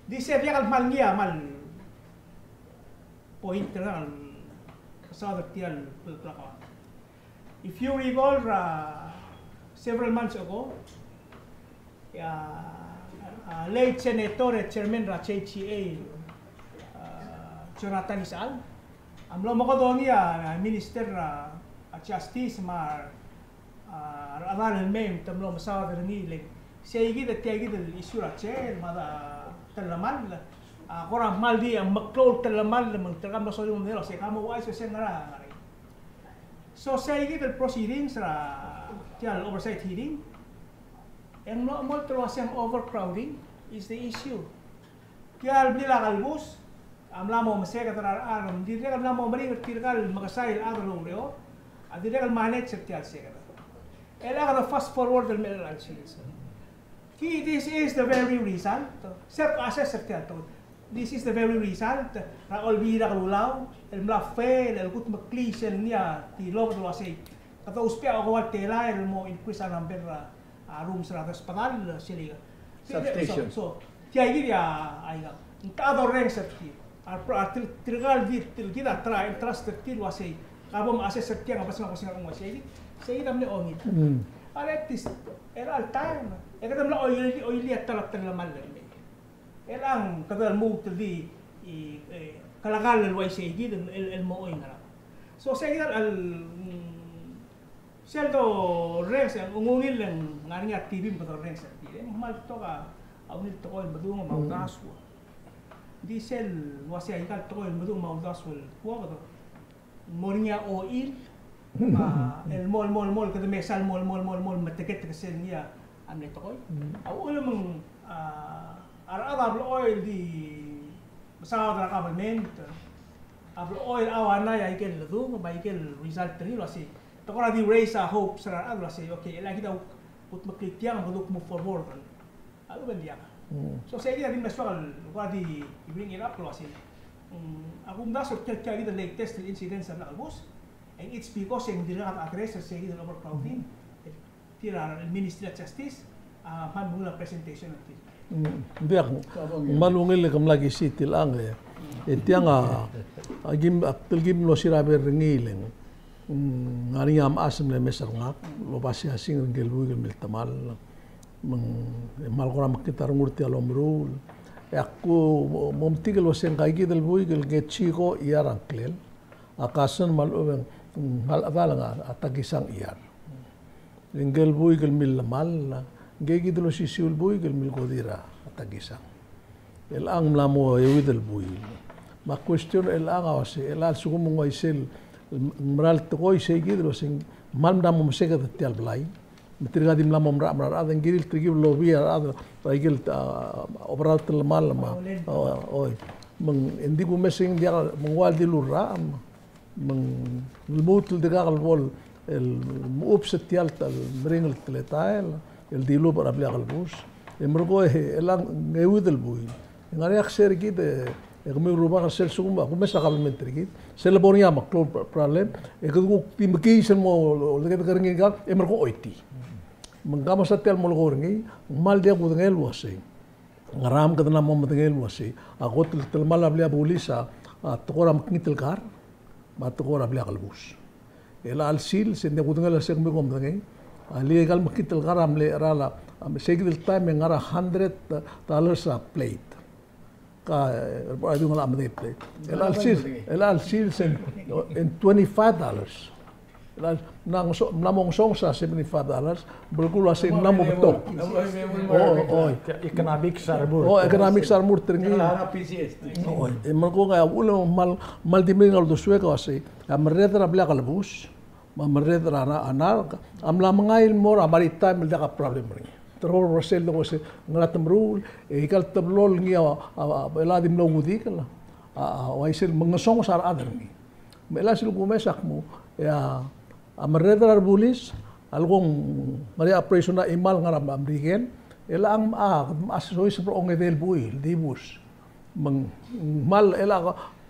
Di se diak el kmal ngii a kmal point er ngak el mesaod er tia el plakaua. If you recall, uh, several months ago, uh, uh, late Senator e Chairman er a J G A, uh, Jonathan Isechal, a mlo mekedongii a Minister er a Justice me a, uh, a rechad el mei me te mlo mesaod er ngii el sei kid e tia kid el issue er a jail me a telemall, a kora kmal di meklou el telemall me ng terekam el mlo solim el mei el sei ka mo uaisei se ngera, ngera. So sei kid el proceedings er a tia el oversight hearing, e ng mlo, mlo el uaseng overcrowding is the issue. Tia el blil a kelebus a mla mo meseked er a rechad, ng dirrek el mla mo meringel er tirka el mekesai el chad el oureor, a dirrek el manage er tia el seked. E le kede fast forward el mei er a chelsel. Ki, this is the very result. Se kuk assess er tia el tekoi. This is the very result er a Olbiil er a Kelulau el mla fail el kudmeklii sel ngii a tilobed el uasei kede ousbech a okeua el telael el mo increase a number er a, a, rooms er a desbedall, sel ika. Substation. So, so, tia kid a, a ika. Ng techa dorrenges er tir. A, a, tir, tirka el di, tir kid a try and trust er tir el uasei ka bo massess er tiang a baseng a kosengei er a ongua sei kid. Sei kid a mle ongit. Mm. A le at this, er a chelecha el taem e kede mla oilii, oilii a ta el telemall el mei. Chelechang kede lmuut el di, e, kelekall el uaisei kid el, el mo oingerang. So sei kid el, mm, sel dorrenges, ng ungil e ng ngar er ngii a T V me kede dorrenges er tir. E ng kmal betok a ungil tekoi el medung me a uldasu. Di sel uasei aika el tekoi el medung me a uldasu el kuoker, mo er ngii a ochil, a, el mo, el mo, el mo, kede mesa el mo, el mo, el mo, el mo, meteketek sel ngii a mle tekoi. A uchul me ng, a, a rechad a blechoel di mesaod er a government, a blechoel a uanai a ikel ledung me a ikel result er ngii el uasei. Te kora di raise a hopes er a rechad el uasei, okay, e le kid a kudmeklii tiang me kede kuk move forward. A lechub e ng diak. Mm. So sei kid a di mle soak el kora di bring it up el uasei, mm, a kumdasu er tia, tia kid el latest el incidents er a kelebus, and it's because e ng dirkak a address er sei kid el overcrowding. Tir a Ministry of Justice a kmal mo ungil a presentation er tir. Mm, ng diak, kmal ungil e ke mla kisiit er tiang e. E tiang a, a kim, a telkim el osirabel er ngii el ng, mm, ngar er ngii a mechas el mle mes er ngak el oba siasing er ngike el buik el miltemall. Me ng, e kmal kora mekngit a rengul er tia el omeruul. E ak mo, mo metik el uasei ngka kid el buik el nge Chico Iyar a ngklel a cousin me a lechub e ng, mm, kmal chedal a Takisang Iyar. Ngike el buik el millemall, ngke kid el osisiu el buik el milkodir a Takisang. Chelechang ng mla mo euid el buil. Me a question er chelechang a uasei, chelecha el lsekum ng uaisei el mera el tekoi sei kid el uasei ng kmal mla mo meseked er tia el blai. Me tirka di mla mo merael, merael a rechad, ng kirir tirke el lobby a rechad er a ikel, a, oberaod el telemall me a, o, oi. Me ng di kumes e ng diak, me ng ua el dilu el rechad. Me ng lmuut el dirkak el bo el mechubs er tia el meringel el teletael el dilubech er a blil a kelebus. E merekong e chelechang e euid el buil. E ngar er ngii a kser er kid e kemiu el rubak er sel lsekum a kumes a kabelment er kid, sel lebo er ngii a meklou el problem e kede kuk di mekiis el mo oldekedek er ngii el kar e merekong oitii. Me ng kmo se tia el molekoi er ngii, ng kmal diak kudengei el uasei ngera me kede mla mo medengei el uasei a kot el telemall a blil a bulis a tekoi er a mekngit el kar me a tekoi er a blil a kelebus. Chelecha el sils e ng diak kudengei el uasei kemiu kom medengei, a le aika el mekngit el kar a mle cheral a, a, sei kid el taem e ng ngar er a hundred dollars a plate. Ka, e, a di ungil a medengei plate. Chelecha el sils, chelecha el sils e ng, e ng twenty-five dollars. Mla, mla ngoso-, mla mo ngesonges a seventy-five dollars, belkul a sei ng mla mo betok. O, o, o. Economics a remurt. O, economics a remurt er ngii. O, e merekong e a uchul me ng kmal, kmal di meringel a uldesuek a uasei a merreder er a blil a kelebus me a merreder er a na-, a nark a mla mengai el mo er a maritime el diak a problem er ngii. Te rubak er sel dekmo se ngera te meruul, e aika el teblo el ngii a, a, a, el a di mlo kudikel a, a, a uaisei el mengesonges a rechad er ngii. Me chelecha sel kumes a kmo, e a, a merreder a rebulis a leko ng ngar er ngii a operation er a chimal el ngar er a Merikel, e chelechang a, a soiseb er a ongedei el buil, dibus. Me ng kmal, chelecha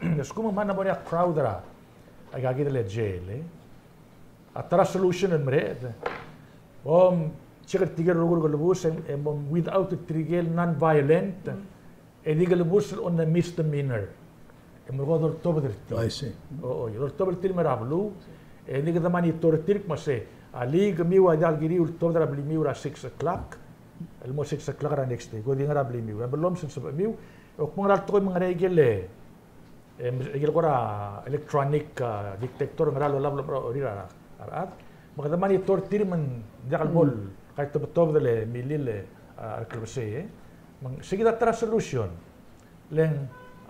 E se kuk me ng mla mo er ngii a crowd er a, aika kid el jail, e. A ta er a solution el mereched, bo mcheck er tirke el rokui el kelebus, e, e mo without tirke el non-violent, e di kelebus el on a misdemeanor. E mo ko doltobed er tir. I see. O, o, doltobed er tir el mei er a beluu. E di kede monitor er tir el kmo se, alii, kemiu a diak el kirir el ultobed er a blimiu er a six o'clock el mo six o'clock er a next day. Ko di ngar er a blimiu. E bo lomes el sebechemiu. E kuk ngar er a tekoi me ng ngar er ngii a ikel, e, ikel kora electronic, a, detector, ngera el olab el mo er a, orir a, a rechad. Me kede monitor er tir me ng diak el bo el kaitobetobed el milil, e, a, a klebesei, e. Me ng, se kid a ta er a solution. Le ng,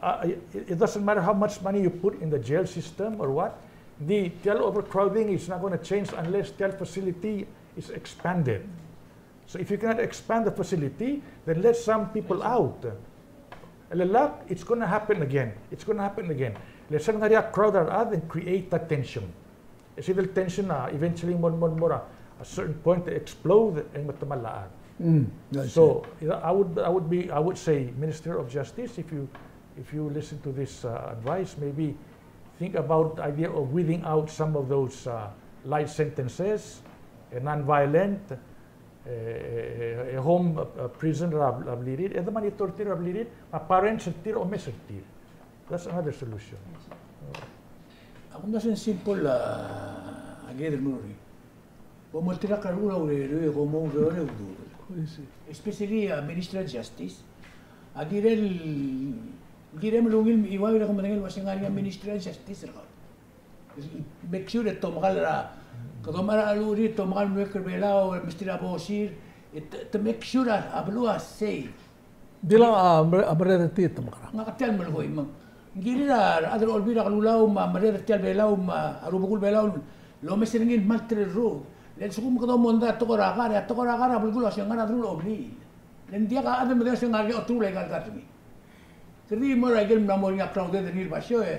a, it, it doesn't matter how much money you put in the jail system or what, the, the overcrowding is not gonna change unless the facility is expanded. So if you cannot expand the facility, then let some people out. E le lak, it's gonna happen again. It's gonna happen again. Le se ng ngar er ngii a crowd er a rechad, then create that tension. E se kid el tension a, eventually, mo, mo, mo er a, a certain point, explode, e ng metemall a chad. Mm, I see. So, you know, I would, I would be, I would say, Minister of Justice, if you, if you listen to this, uh, advice, maybe think about the idea of weeding out some of those, uh, light sentences, e, non-violent, e, e, e, home, e, e, prison er a, er a blirir, e de monitor er tir er a blirir, me a parents er tir, omes er tir. That's another solution. Ak omdasu e ng simple, a, a kid el meruul. Bo moltirakl er a rechad er a ureor, e kom oureor e udoud. Especially, a, Ministry of Justice. A kirel, kirem el ungil, e ua, e kom medengei el ua se ng ngar er ngii a Ministry of Justice er kau. Make sure e te omekall er a, kede omekall er a chelurir, te omekall el mluiek er a Belau, el mesterir a bosir, e te, te make sure a, a beluu a safe. Di le ng, a, mer-, a merreder er tir te mekerang. Ngak a tia el melekoi me ng kirir a rechad er a Olbiil er a Kelulau me a merreder er tia el Belau me a rubekul Belau el omes er ngii el kmal tereruk. Le lsekum kede mondai a tekoi er a kar, e a tekoi er a kar a belkul a se ng ngar er a delul a obliil. Le ng diak a chad el medengei el se ng ngar er ngii a oterul aika el kar er ngii. Kede di mo er a ikel mla mo er ngii a crowded er ngii el basio, e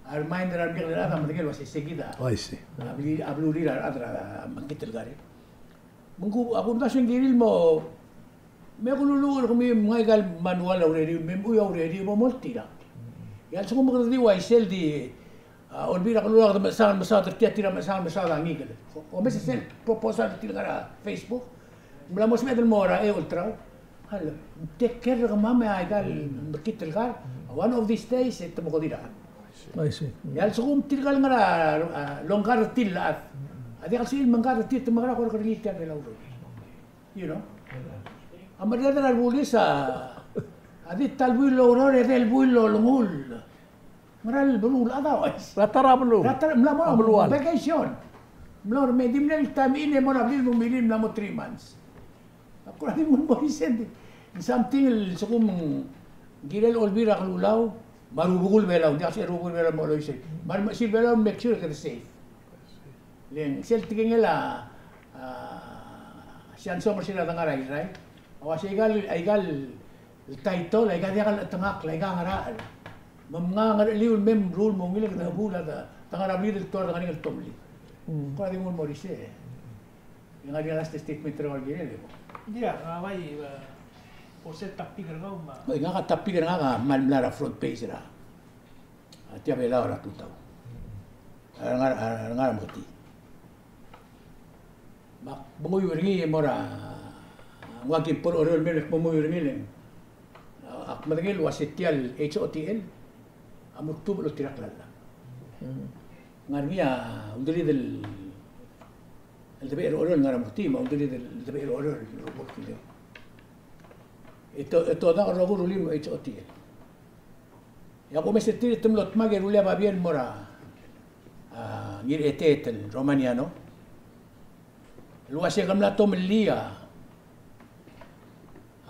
a reminder er a remekekerei el chad a medengei el ua se se kid a, I see, a bli-, a belurir a rechad er a mekngit el kar. Me ng kuk, ak omdasu e ng kirir el mo, me kululuuch er kemiu me ng aika el manual a ureriu, me mchui a ureriu, bo moltirakl. E a lsekum kede di uaisei el di, a, Olbiil er a Kelulau a kede mechesang el mesaod er tia, tir a mechesang el mesaod a ngikel. Omes sel proposal er tir el ngar er a Facebook. Ng mla mo sebeched el mo er a eou el terau. Hal, take care er kemam e aika el mekngit el kar. One of these days, e te mo ko dirrek. I see. E a lsekum tirka el ngar er a, a, longkar er tir el chad, a diak el sebechir el mengkar er tir, te mekera ko er a kerengir tia el Belau el rokir. You know? A merreder a rebulis a, a di ta el buil el oureor e di el buil el olengull. Ngera el beluu el chad a uaisei? Ra ta er a beluu. Ra ta er a, mla mo er a beluu el vacation. Mla mo er a, me di mle el taem el mo er a blil el mo milil, mla mo three months. Ak kora di nguu el mo er isei. Ng something el lsekum ng kirel Olbiil er a Kelulau me a rubekul Belau, ng diak el sebechel rubekul Belau el mo loisei. Me a remechesil Belau el make sure kede safe. Le ng sel tekingel a, a, Siansom er sel dengar er a Irrai a uasei aika el, aika el title, aika diak el chetengakl, aika ngerachel. Me mnga ngercheliu el mei me meruul el mo ungil e kede chebuul a de, de ngar er a blid el tuobed er ngii el tomellii. Mm. Kora di nguu el mo er isei. Ng ngar er ngii a last statement er kau el kirel e bo. Ng diak, a bai, a, bo sel topic er kau me a. Oi, ngak a topic er ngak a kmal mla er a front page er a, a, tia Belau er a tutau. A rengar, a rengar er a Meketii. Me ak menguiu er ngii e mo er a, ng ua ki bo er a Oreor el mei e ak menguiu er ngii le ng, a, ak medengei el uase tia el H O T L a mo tuobed el oltirakl a llach. Mm. Ngar er ngii a uldelid el, el debechel er a Oreor el ngar er a Meketii, me a uldelid el debechel er a Oreor el rokui el Kileo. E to, e to dak el rokui el rullii el H O T L. E a kumes er tir e te mlo dmak e rullii a babier el mo er a, a, Ngireteet el Romaniano el uase ke mla tomellii a,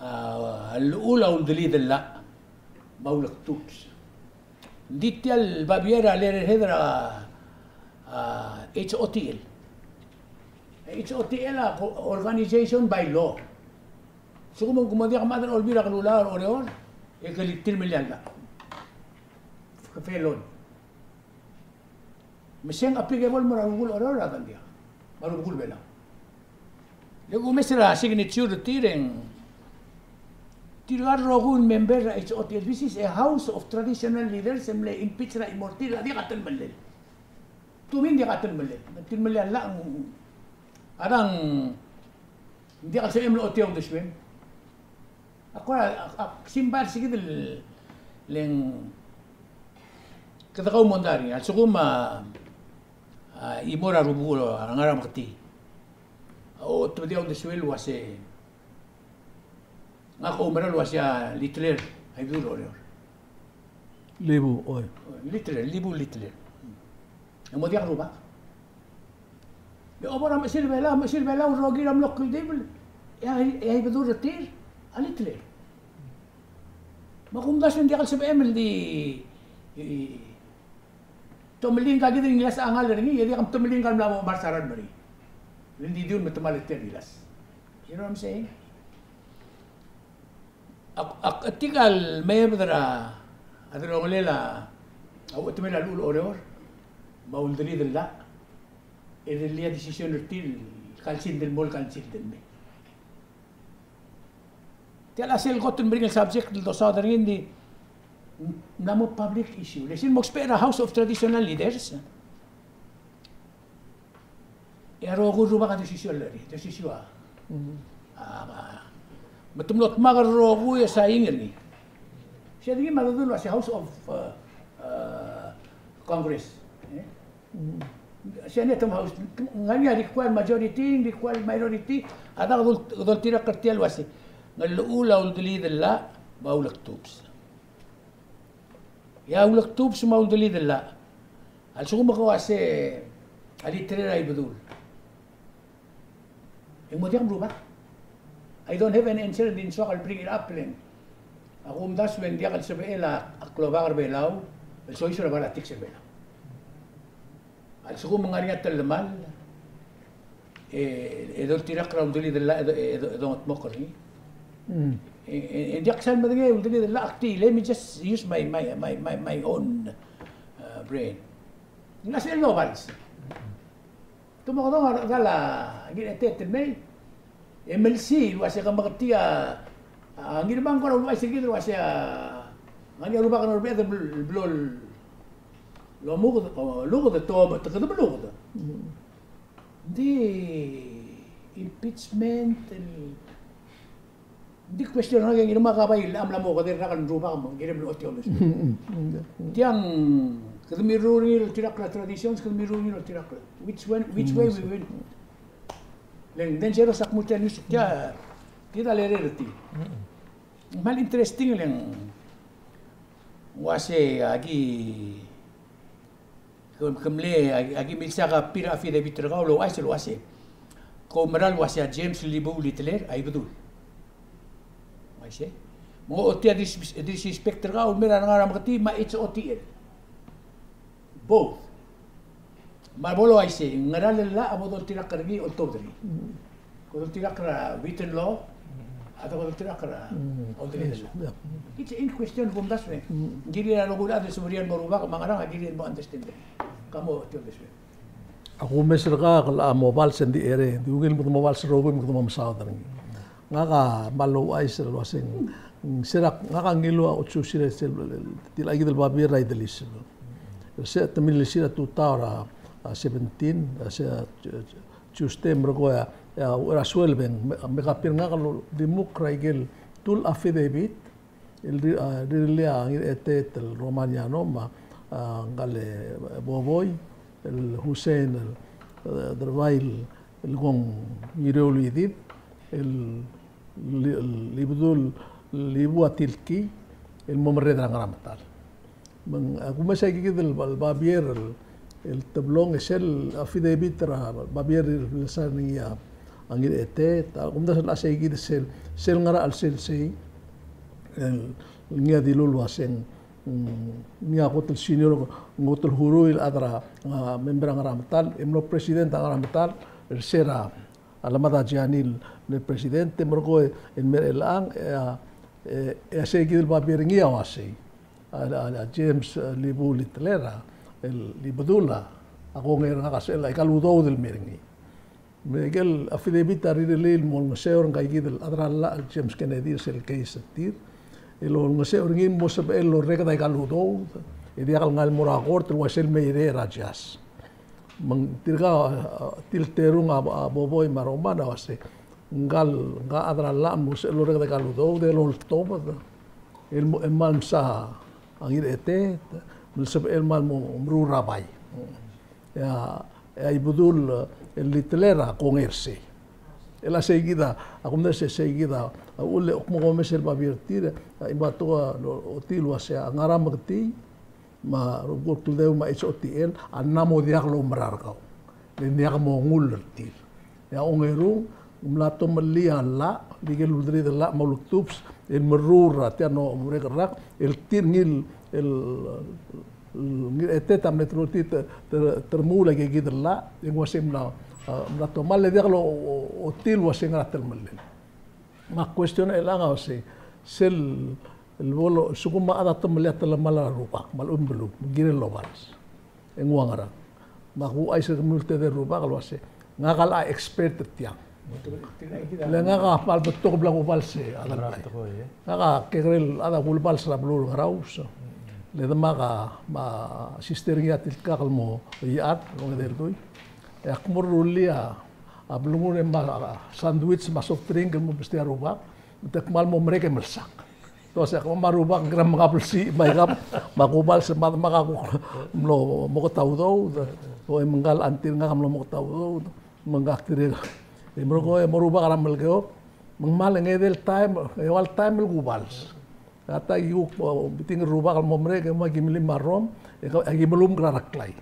a llechul a uldelid el llach me a ulektubs. Ng di tia el babier a letterhead er a, a, H O T L. H O T L a co-, organization by law. Sekum ng kmo diak a mad er a Olbiil er a Kelulau er a Oreor e ke tilemellii a llach, ke felon. Me se ng applicable el mo er a rubekul Oreor a diak, me a rubekul Belau. Le kumes er a signature er tir e ng tirka el rokui el member er a H O T L. This is a house of traditional leaders el mle impeach er a chimo er tir el diak a telemellel. Tumin diak a telemellel. Telemellii a llach, a dang, diak el sebechem el ochotii a uldesuem. Ak kora, ak, ak simbai er se kid el, le ng kede kau mondai er ngii. A lsekum a, a, chimo er a rubekul a ngar er a Meketii a otobedii a uldesuel el uase, ngak a oumera el uase a Littler a Ibedul er a Oreor. Libu, oi. Littler, Libu Littler. E ng mo diak el rubak. Me a obo er a Mechesil Belau, Mechesil Belau el rokir a mlo kldibel, e a, e a Ibedul er tir a Littler. Me a kumdasu e ng diak el sebechem el di, e, tomellii ngka kid el ngilasech a ngalek er ngii, e diak a tomellii ngka el mla mo mars a ralm er ngii. Le ng di diu el metemall er tia el ngilasech. You know what I'm saying? Ak, ak, tirka el mebed er a, a delongelel a, a uchetemel a llechul a Oreor me a uldelid el llach, e delii a decision er tir el council el mo, el council el mei. Tia el chelsel kot el meringel subject el dosaod er ngii, ng di mla mo public issue. Le sel mo ousbech er a House of Traditional Leaders, e a rokui el rubak a di osisiu a llach, di osisiu a. Mm. A, a, me te mlo dmak el rokui e sain er ngii. Sei a di ngii me a dodu el uase House of, uh, uh, Congress. E? Mm. Senate me a House, ng ngar er ngii a require majority, require minority, a dak dol-, doltirakl er tia el uase ng llechul a uldelid el llach me a ulektubs. E a ulektubs me a uldelid el llach, a lsekum ke uase a Littler a Ibedul, e ng mo diak el merubak. I don't have an answer, e ng di soak el bring it up, le ng, a kumdasu e ng diak el sebechel a klobak er a Belau el soiseb er a politics er a Belau. A lsekum ng ngar er ngii a telemall, e, e doltirakl er a uldelid el llach e do-, e do-, e dongedmokl er ngii. Mm. E, e, e ng diak sal medengei a uldelid el llach, ak di, let me just use my, my, my, my, my own, uh, brain. Ng ngar er sel lobals. Te mo kedong a rechedal a Ngireteet el mei, e melsiich el uase ke meketii a, a, Ngirmang, kora uluuchais er kid el uase a, Ngar er ngii a rubak el Norbert el blo-, el blo-, lomuked, o, luked, te, te kede meluked. Ng di impeachment, el, ng di question er ngak e ng ngii me a bai el mla mo kede el rak el rubak me ng kirem el otiolus. Tiang, kede mirruul er ngii el oltirakl er a traditions, kede mirruul er ngii el oltirakl er a which one, which way we win. Le ng dangerous a kmo tia el news, tia, tia el lerellii. Kmal interesting le ng uase aki, ke mle, aki, aki milsa a copy er a affidavit er kau el ouchais el uase, ke oumera el uase a James Lebuu Littler a Ibedul. Uaisei. Me ng ochotii a dis-, disrespect er kau el mei er a Ngarameketii me a H O T L. Both. Me a bo el uaisei, ngera el llach a bo doltirakl er ngii e oltobed er ngii? Ko doltirakl er a written law, a ko doltirakl er a, mm, alternate law. Yeah. It's in question, kumdasu e. Mm. Ng kirir a rokui el chad el sebechir el mo rubak me a ngerang a kirir el mo understand. Ka mo oltobed er ngii. A kumes er kau el mo vals e ng di ere, di ungil me kede mo vals er a rokui me kede mo mesaod er ngii. Ngak a kmal ouchais el uaseng, mm, se er a, ngak a ngiluu a otsusir er sel, el, el, tia kid el babier er a Ideliseb. Se te milsir a tutau er a, a seventeen, a se, a, Tuesday, merekong e a, a, er a sueleb e ng, me, me copy er ngak el dimukl er a ikel two affidavit, el ri-, a, rirellii a Ngirchetet el Romaniano me a, a, ngkal, e, Boboi, el Hussein, el, e, Derbai, el, el kmo ng Ngirolidid, el, el, el Ibedul, el Ibua Tilkii, el mo merreder er a Ngarametal. Me ng, a, kumes a ikakid el ba-, babier el, el teblong e sel affidavit er a babier el sign er ngii a Ngirchetet, a, kumdasu el uase ikakid sel, sel ngar er a chelsel sei, el, el ngii a dilu el uaseng, mm, ngii a kot el senior, kot el huruul el chad er a, a, member er a Ngarametal, e mlo president er a Ngarametal, er se er a, a lemad a Gianni el mle president, e merekong e ng mei er chelechang, e a, e, e a se ikakid el babier er ngii a uasei. A, a, a James, e, Lebuu Littler, el Ibedul a kongei er ngak a sel, a ikal udoud el mei er ngii. Me ikel affidavit a rirellii el mo olengeseu er ngka ikakid el chad er a llach el James Kennedy er sel case er tir. El olengeseu er ngii el mo sebechel el orreked a ikal udoud, e diak el ngar el mo er a court el uaisei el mei er a judge. Me ng tirka, a, tilterung a, a Boboi me a Roman a uase, ngkal, ngka chad er a llach a mo sebechel el orreked a ikal udoud, el oltobed. El mo, el kmal msa a Ngirchetet, me ng sebechel el kmal mo meruul er a bai. E a, e a Ibedul, e, el Littler a kongei er sei. El a seikid a, a kumdasu e seikid a, a uchul e ak mo kumes el babier er tir, a, e ng betok a lo-, ochotii el uase a Ngarameketii, me a rubekul kldeu me a H O T L, a mla mo diak loumerang er kau. Le ng diak mo nguu er tir. E a ongerung, ng mla tomellii a llach, el ikel ulderid el llach me a ulektubs, el meruul er tia el mo merek el rak, el tir ngii el, el, el Ngirchetet a mle teruul er tir te, te, te remuul a ikakid el llach, e ng uase mla, a, mla tomall e diak lo, o, ochotii el uase ngera telemellel. Me a question er chelechang a uase, sel, el bo lo, lsekum a chad a tomellii a telemall er a rubak, me a lechub e ng beluu, me ng kirel el obals. E ng ua ngerang. Me ak ouchais er kemiu el tedei el rubak el uase, ngak a locha expert er tiang. Le ngak a kmal betok el bla kubals e a delbai. Ngak a kekerei el chad a kulebals er a beluu er a Ngaraus. Le demak a, me a sister er ngii a tilkak el mo chad, el ongedei el dui. E ak mo rullii a, a blengur e me a, a sandwich me a soft drink el mo mesterir a rubak. Me te kmal mo merek e melsak. Te uase kemam a rubak, ng kired el menga blsich me aika, me a kubals me a demak a kuk mlo moket a udoud. O e me ngkal auntie er ngak a mlo moket a udoud. Me ngak tirke. E merekong e mo rubak er a Melekeok. Me ng kmal ngedei el taem, e eua el taem el kubals. A ta ki kuk, o, meeting el rubak el mo merek, e me aki melim a rrom, e aki melumkl er a Reklai.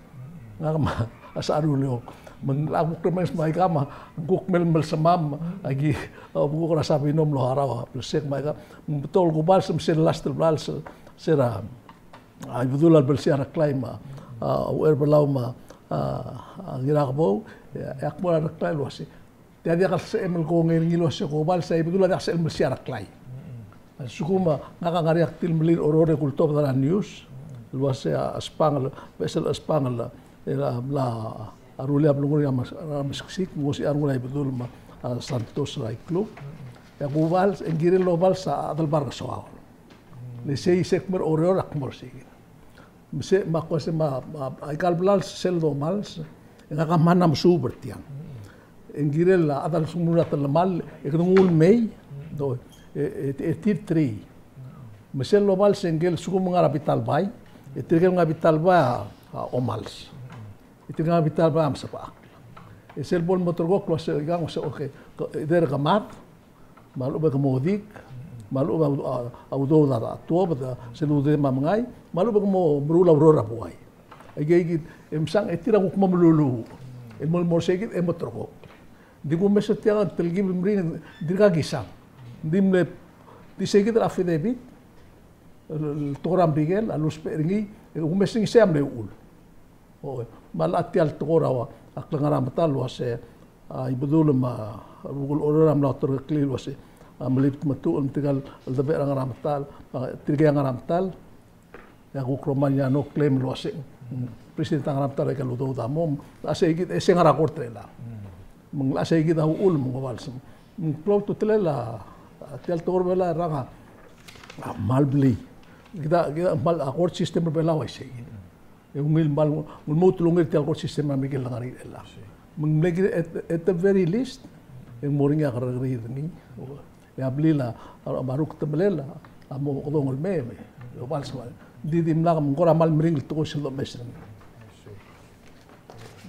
Ngak me a Secharuleok. Me ng locha kuk remenges me aika me ng kuk mei el melsemam, aki, a, kuk er a Sabino el mlo harau a blsek me aika. Me ng betok el kubals me sel last el blals, se er a, a, Ibedul a leblsii a Reklai me a, a, Ucherbelau me a, a, Ngirakebou, e, e ak mo er a Reklai el uase, tia diak el sebechem el kongei er ngii el uase kubals, a Ibedul a diak el sebechel el melsiich a Reklai. A lsekum a ngak a ngar er ngii a ktilemellir a oror e kultobed er a news el uase a Espangel, Besel Espangel, e a mla rullii a blengur er a Mes-, er a Meskesik, ng osiik a rengul a Ibedul me a Santos er a ikluk. E a kubals, e ng kirel el obals a Adelbai er a Ngesuaol. Le sei se kmo er a Oreor a kmo er sei. Me se, me a ko se me a, me a, aika el blals sel domals, e ngak a mla mesuub er tiang. E ng kirel a chad a lsekum ng mla er a telemall, e kede nguu el mei, do, e, e, e tir three. Me sel lobals e ngike el lsekum ng ngar er a bita el bai, e tirke el ngar er a bita el bai a, a omals. E tirke el ngar er a bita el bai a mesebechakl. E sel bo el mo ulterekokl el uase, ikang uase, okay, either ke mad, me a lechub e ke mo dik, me a lechub e a, a, a udoud a tuobed, sel udoud me a mengai, me a lechub e ke mo meruul a ureor er a buai. Aike, aike kid, e msang, e tir a kuk mo meluluuch el mo, mo er sei kid, e mo ulterekokl. Ng di kumes er tiang el telkib el meringel, dirkak kisang. Ng di mle, di sei kid el affidavit, el, el tekoi er a Merikel a lusbech er ngii, e kumes er ngii sei a mle uchul. O, me a locha tia el tekoi er a ua, a klengar er a medal el uase, a, Ibedul me a rubekul Oreor a mla oterekeklii el uase, a, Melibet me a Tuchel me tirka el cheldebechel er a ngar er a medal, a, tirke a ngar er a medal, e a kuk Romaniano claim el uase, mm, president a ngar er a medal er aike el udoud a mo, me a sei kid, e se ngar er a court er chelechang. Me ng locha sei kid a uchul me ng obals. Me ng klou a ultutelel a, a tia el tekoi er a Belau e rang a, a kmal blil. Kid a, kid a kmal a court system er a Belau a isei. E ungil kmal, ng lmuut el ungil tia el court system er a Merikel el ngar er ngii er chelechang. Me ng mle kirel at, at the very least, e ng mo er ngii a kerrekeriil er ngii. E a blil a, a, me a rukdemelel a, a mo kedong el mei, me, e obals me. Ng di dimlak me ng kora kmal meringel el tekoi sel domes er ngii.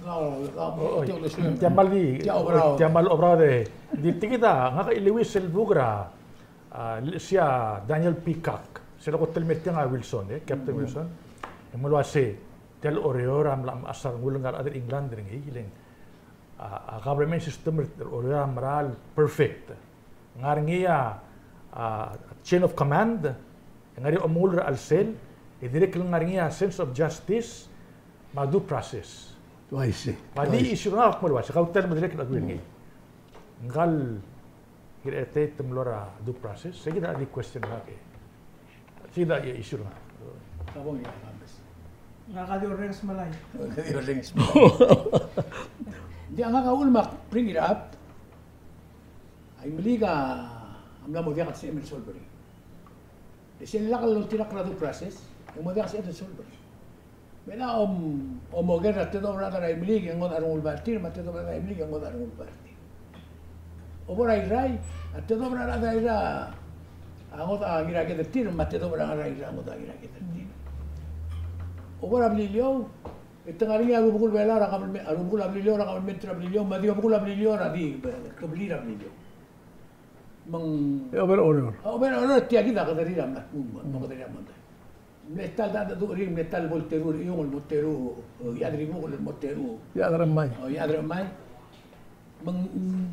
Tia kmal di, tia kmal oberaod e, di tia kid a, ngak a iluis el buk er a, a, sia Daniel Peacock, sel ko telemall er tiang a Wilson, e, Captain Wilson. E mle uase, tia el Oreor a mla mechas a rengul el ngar er a chad er a England er ngii, le ng, a, a government system er a Oreor a mera el perfect. Ngar er ngii a, a, chain of command, ngar er ngii a omengull er a chelsel, e dirrek el ngar er ngii a sense of justice, me a due process. Uaisei. Ua di issue er ngak a kmo el uase, kau tia el me dirrek el agree er ngii. Ngka el kirel e te mlo er a due process, se kid a di question er ngak e. Se kid a issue er ngak. Kabong ia, Kames. Ngak a di orrenges melai. Ngak a di orrenges melai. Ng di a ngak a uchul me ak bring it up. A Imeliik a mla mo diak el sebechem el solve er ngii. E sel lak el oltirakl er a due process, e ng mo diak el sebechem el solve er ngii. Me ng om, omoker er a tedobech er a rechad er a Imeliik e ngodech a rengulbai er tir, me a tedobech er a rechad er a Imeliik e ngodech a rengulbai er tir. Obo er a Irrai, a tedobech er a rechad er a Irrai a ngodech a ngiraked er tir, me a tedobech er a rechad er a Irrai a ngodech a ngiraked er tir. Obo er a Beliliou, e te ngar er ngii a rubekul Belau er a government, a rubekul a Beliliou er a government er a Beliliou, me a di obekul a Beliliou er a di kebliil er a Beliliou. Me ng, e, obo er a Oreor. A, obo er a Oreor, tia kid a kederir a mla kmo, mm, kederir a mondai. Mle ta el cheldecheduch er ngii, mle ta el bo el teru er a Iung el mo teru, e, Iechadribukel el mo teru. Iechadremai. O, Iechadremai. Me ng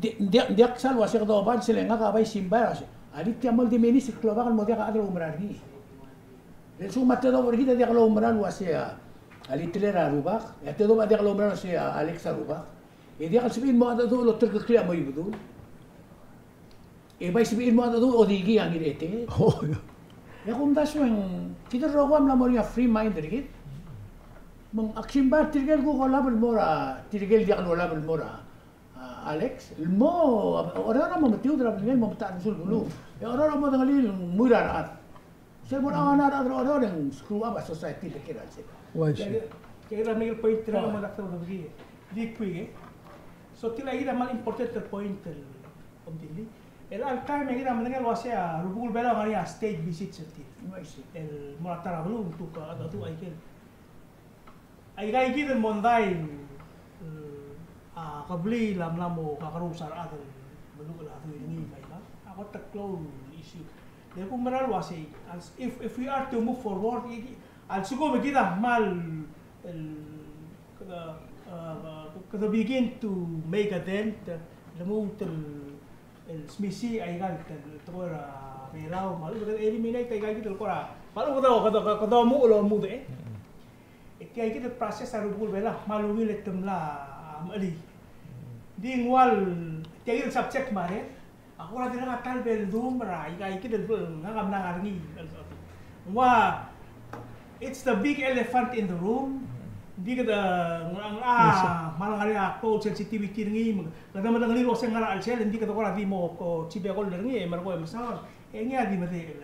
di, di, diak sal uase kede obang sel ngak a bai simbai, uase a di tia mo el diminis el klobak el mo diak a chad el oumera er ngii. Le lsekum a tedobech er kid a diak loumerang el uase a, a Little er a Rubak, e a tedobech a diak loumerang el uase a Alex a Rubak, e diak el sebechir el mo cheldecheduch el oterekeklii a mo Ibedul. E bai sebechir el mo cheldecheduch el odikii a Ngirchetet. Oh, yeah. E a kumdasu e ng kid el rokui a mla mo er ngii a free mind er kid. Me ng ak simbai er tirke el kuk olab el mo er a, tirke el diak lolab el mo er a, a, Alex, el mo, a, Oreor a mo metiud er a belngel el mo metechad er ngii el beluu. E Oreor a mo dengelii el nguu er a rechad. Sel mo er a ngar er a rechad er a Oreor e ng screw up a society el kirel sel. Uaisei. Tia, tia kid a mle point er a, oh, mo lak tobedii. Di quick, e. So, tia kid a kmal important el point el, Omtilii. El chelecha el taem e kid a medengei el uase a rubekul Belau a ngar er ngii a state visits er tir. Uaisei. El mo er a ta er a beluu, ng tuk a, a, a, aikel. Aika kid el mondai, e, a kebliil a mla mo kakerous a rechad el meluchel a dui er ngii me aika. A kot el klou el issue. Le kumerang el uasei, as if, if we are to move forward, e, a lsekum e kid a kmal, el, kede, e, kede begin to make a dent, lmuut el, el smisichii aika el, el tekoi er a Belau, me a lechub e kede eliminate aika kid el kora, me a lechub e kede, kede, kede omuchel el omudech, e. E tia kid el process a rubekul Belau a kmal ungil e te mla, a, mechelii. Di ng ua el tia kid el subject me a reng, a kora dirrek a ta el beldum er aika kid el, ngak a mla ngar er ngii. Ng ua, it's the big elephant in the room. Ng di kede, ng, ng, a, kmal ngar er ngii a klou el sensitivity er ngii, me kede medengelii el uase ng ngar er a chelsel, ng di kede kora di mo ko chibekoll er ngii, e merekong e mesaod, e ngii a di medechel.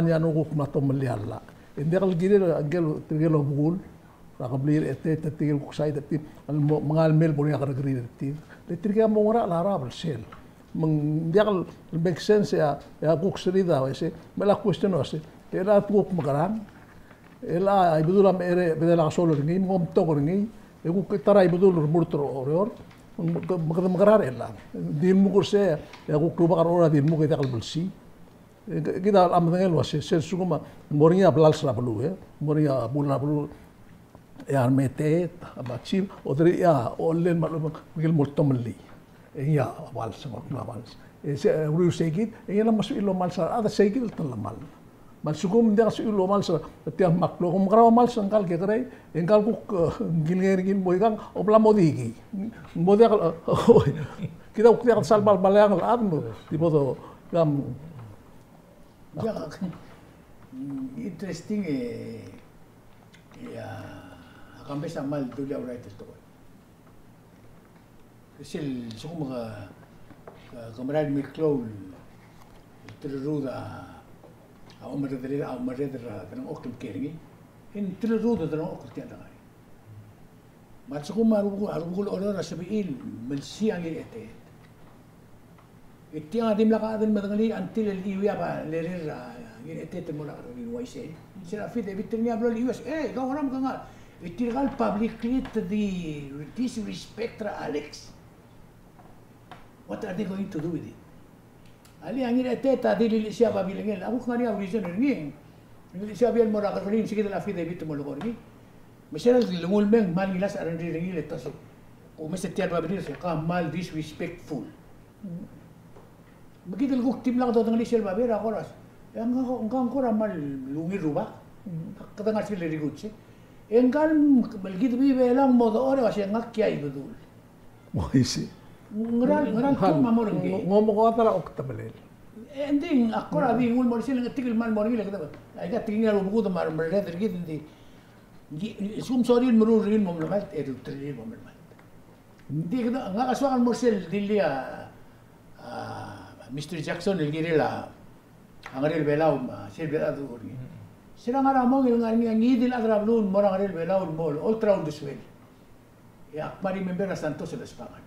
ua ngii a kuk mla tomellii a llach. E ng diak el kirir, ngike el, tirke el obekul er a kebliil er a Eteet, tirke el kuk side er tir, el mo, mengal mei el bo er ngii a kerrekeriil er tir. Le tirke a mo ngerachel a rael sel. Me ng diak el make sense e a, e a kuk serid a uaisei, me a question a uaisei, e a kuk mekerang, e a Ibedul a mei er a bedel a kesol er ngii, me ng omtok er ngii, e kuk ta er a Ibedul el remurt er a Oreor, me kede mekerang er chelechang. Di lmuk er sei, e a kuk rubak er a Oreor a di lmuk e diak el blsii. E kid a medengei el uaisei, sel lsekum a mo er ngii a blals er a beluu, e mo er ngii a bul er a beluu, e a remeteet, a bachil, oderii a, olel me a lechub e ng mo tomellii. E ngii a vals, me a vals. E se, e uriul sei kid, e ngii a mo sebechir el omals a rechad, sei kid el telemall. Me a lsekum ng diak sebechir el omals er tia el meklou, kom mekerang e omals er ngka el kekerei, e ngka el kuk, e, kilengei er ngii el mo ikang, o bla mo di kid. Mo diak, e, kid a kuk diak el sal bal, bal eang el chad, mo, di bo do, gam. Diak, mm, interesting e, e a, a kambes a kmal dulii a urait el tekoi. Sel lsekum ke, ke, ke merael el meklou el telerud a, a omerreder, a omerreder er a delengchokl el kiei er ngii. E ng telerud a delengchokl el tia el dengar. Me a lsekum a rubekul, a rubekul Oreor a sebechir el melsiich a Ngirecheteet. E tiang a dimlak a chad el medengelii until el chiuiab a lerer a Ngirecheteet el mo er a kerrekeriil el uaisei. Sel affidavit er ngii a blo el chiuiab, e, kau ngera me ke ngar. E tirka el publicly te di disrespect er a Alex. What are they going to do with it? Alii, a Ngirecheteet a di lilechesii a babilengel, a kuk ngar er ngii a reason er ngii. Lilechesii a babilengel el mo er a kerrekeriil, ng se kid el affidavit el mo lekoi er ngii. Me sel lenguu el mei e ng kmal ngilasech a rengrir er ngii el ta se, omes er tia el babilengel, se kmal disrespectful. Me kid el kuk dimlak dodengelii sel babier a kora se, e ngka, ngka ng kora kmal ungil rubak. Kede ngar sel lerikutse. E ngka el kid a Belau a mo dechor e uase ngak a Ibedul. Uaisei. Ngera, ngera el kmo a mo er ngii. Ng mo ko a ta er a oktemelel. E, ng di, a kora di nguu el mo er sel ngetik el kmal mo er ngii le kede. Aika tekingel a rubekul me a remerreder er kid, ng di. Ng di, lsekum sorir el meruul er ngii el mo melemalt, e ruterir el mo melemalt. Ng di kede, ngak a soak el mo er sel dilu a, a, Mister Jackson el kirel a, a Ngerel Belau, me sel Belau a duch er ngii. Sera ngar er a mong el ngar er ngii a ngii di el chad er a beluu el mo er a Ngerel Belau el mo, olterau el uldesuel. E ak kmal remember a Santos el Espangal.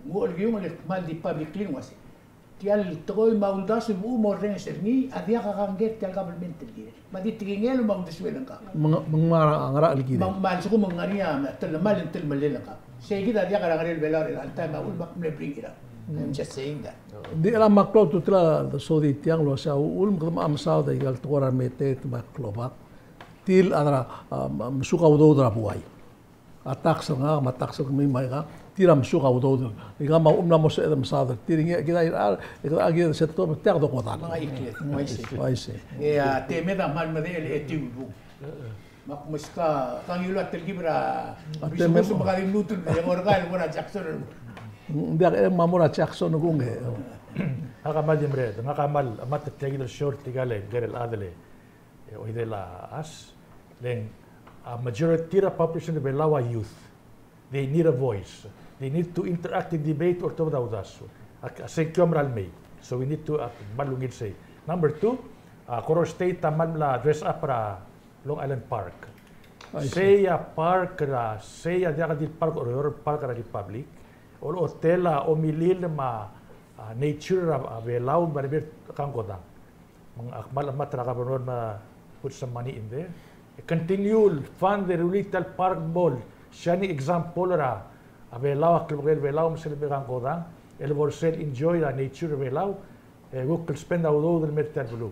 Ng uchul e ng kmal di publicly el uase, tia el tekoi me a uldasu el bo mo orrenges er ngii a diak a kangkei er tia el government el kirel. Me a di tekingel me a uldesuel ngka. Me ng, me ng ngar er a, ngar er a chelecha el kirel. Me a, me a lsekum ng ngar er ngii a telemall, telemellel ngka. Sei kid a diak er a Ngerel Belau er a time a uchul me ak mle bring it up. I'm just saying that. Ng di chelecha me a klou a ultutelel a Sodi tiang el uase a uchul me kede mo mesaod aika el tekoi er a remeteet me a klobak. Tir a chad er a, a, mesuk a udoud er a buai. A tax er ngak, me a tax er kemiu me aika, tir a mesuk a udoud. Aika me a uchul me ng mla mo sebeched el mesaod er tir, ngii, kid a irechar, e kid a, kid a se tuobed, tia kede kodall. Me ng a ikled, uaisei. Uaisei. E a temed a kmal medechel e etiu el buk. Me ak meskak, kang ilu a telkib er a, a temed. Bismusu me ka di mlutul, e ng orkai el mo er a Jackson. Ng diak, e ng mo er a Jackson kung e. Ngak a kmal di mereched, ngak a kmal, a kmal metetekid el short tirka el ngerel chad el e oidel a chais, le ng, a majority er a population er a Belau a youth. They need a voice. They need to interact in debate or tuobed a uldasu. A, a sengkio a mera el mei. So we need to act, kmal ungil sei. Number two, a Koror State a kmal mla dress up er a Long Island Park. I see. Sei a park er a, sei a diak di el park er a Oreor, park er a Republic. Olechotel a omilil me a, a nature er a, a Belau me a rebebil er a kangkodang. Me ng ak kmal chemat er a governor me a put some money in there. E continue el fund e rullii tia el park el mo shining example er a Belau, a klebekel Belau, me sel bek a ngodang, el bo er sel enjoy er a nature er Belau, e kuk el spend a udoud el mer tia el beluu.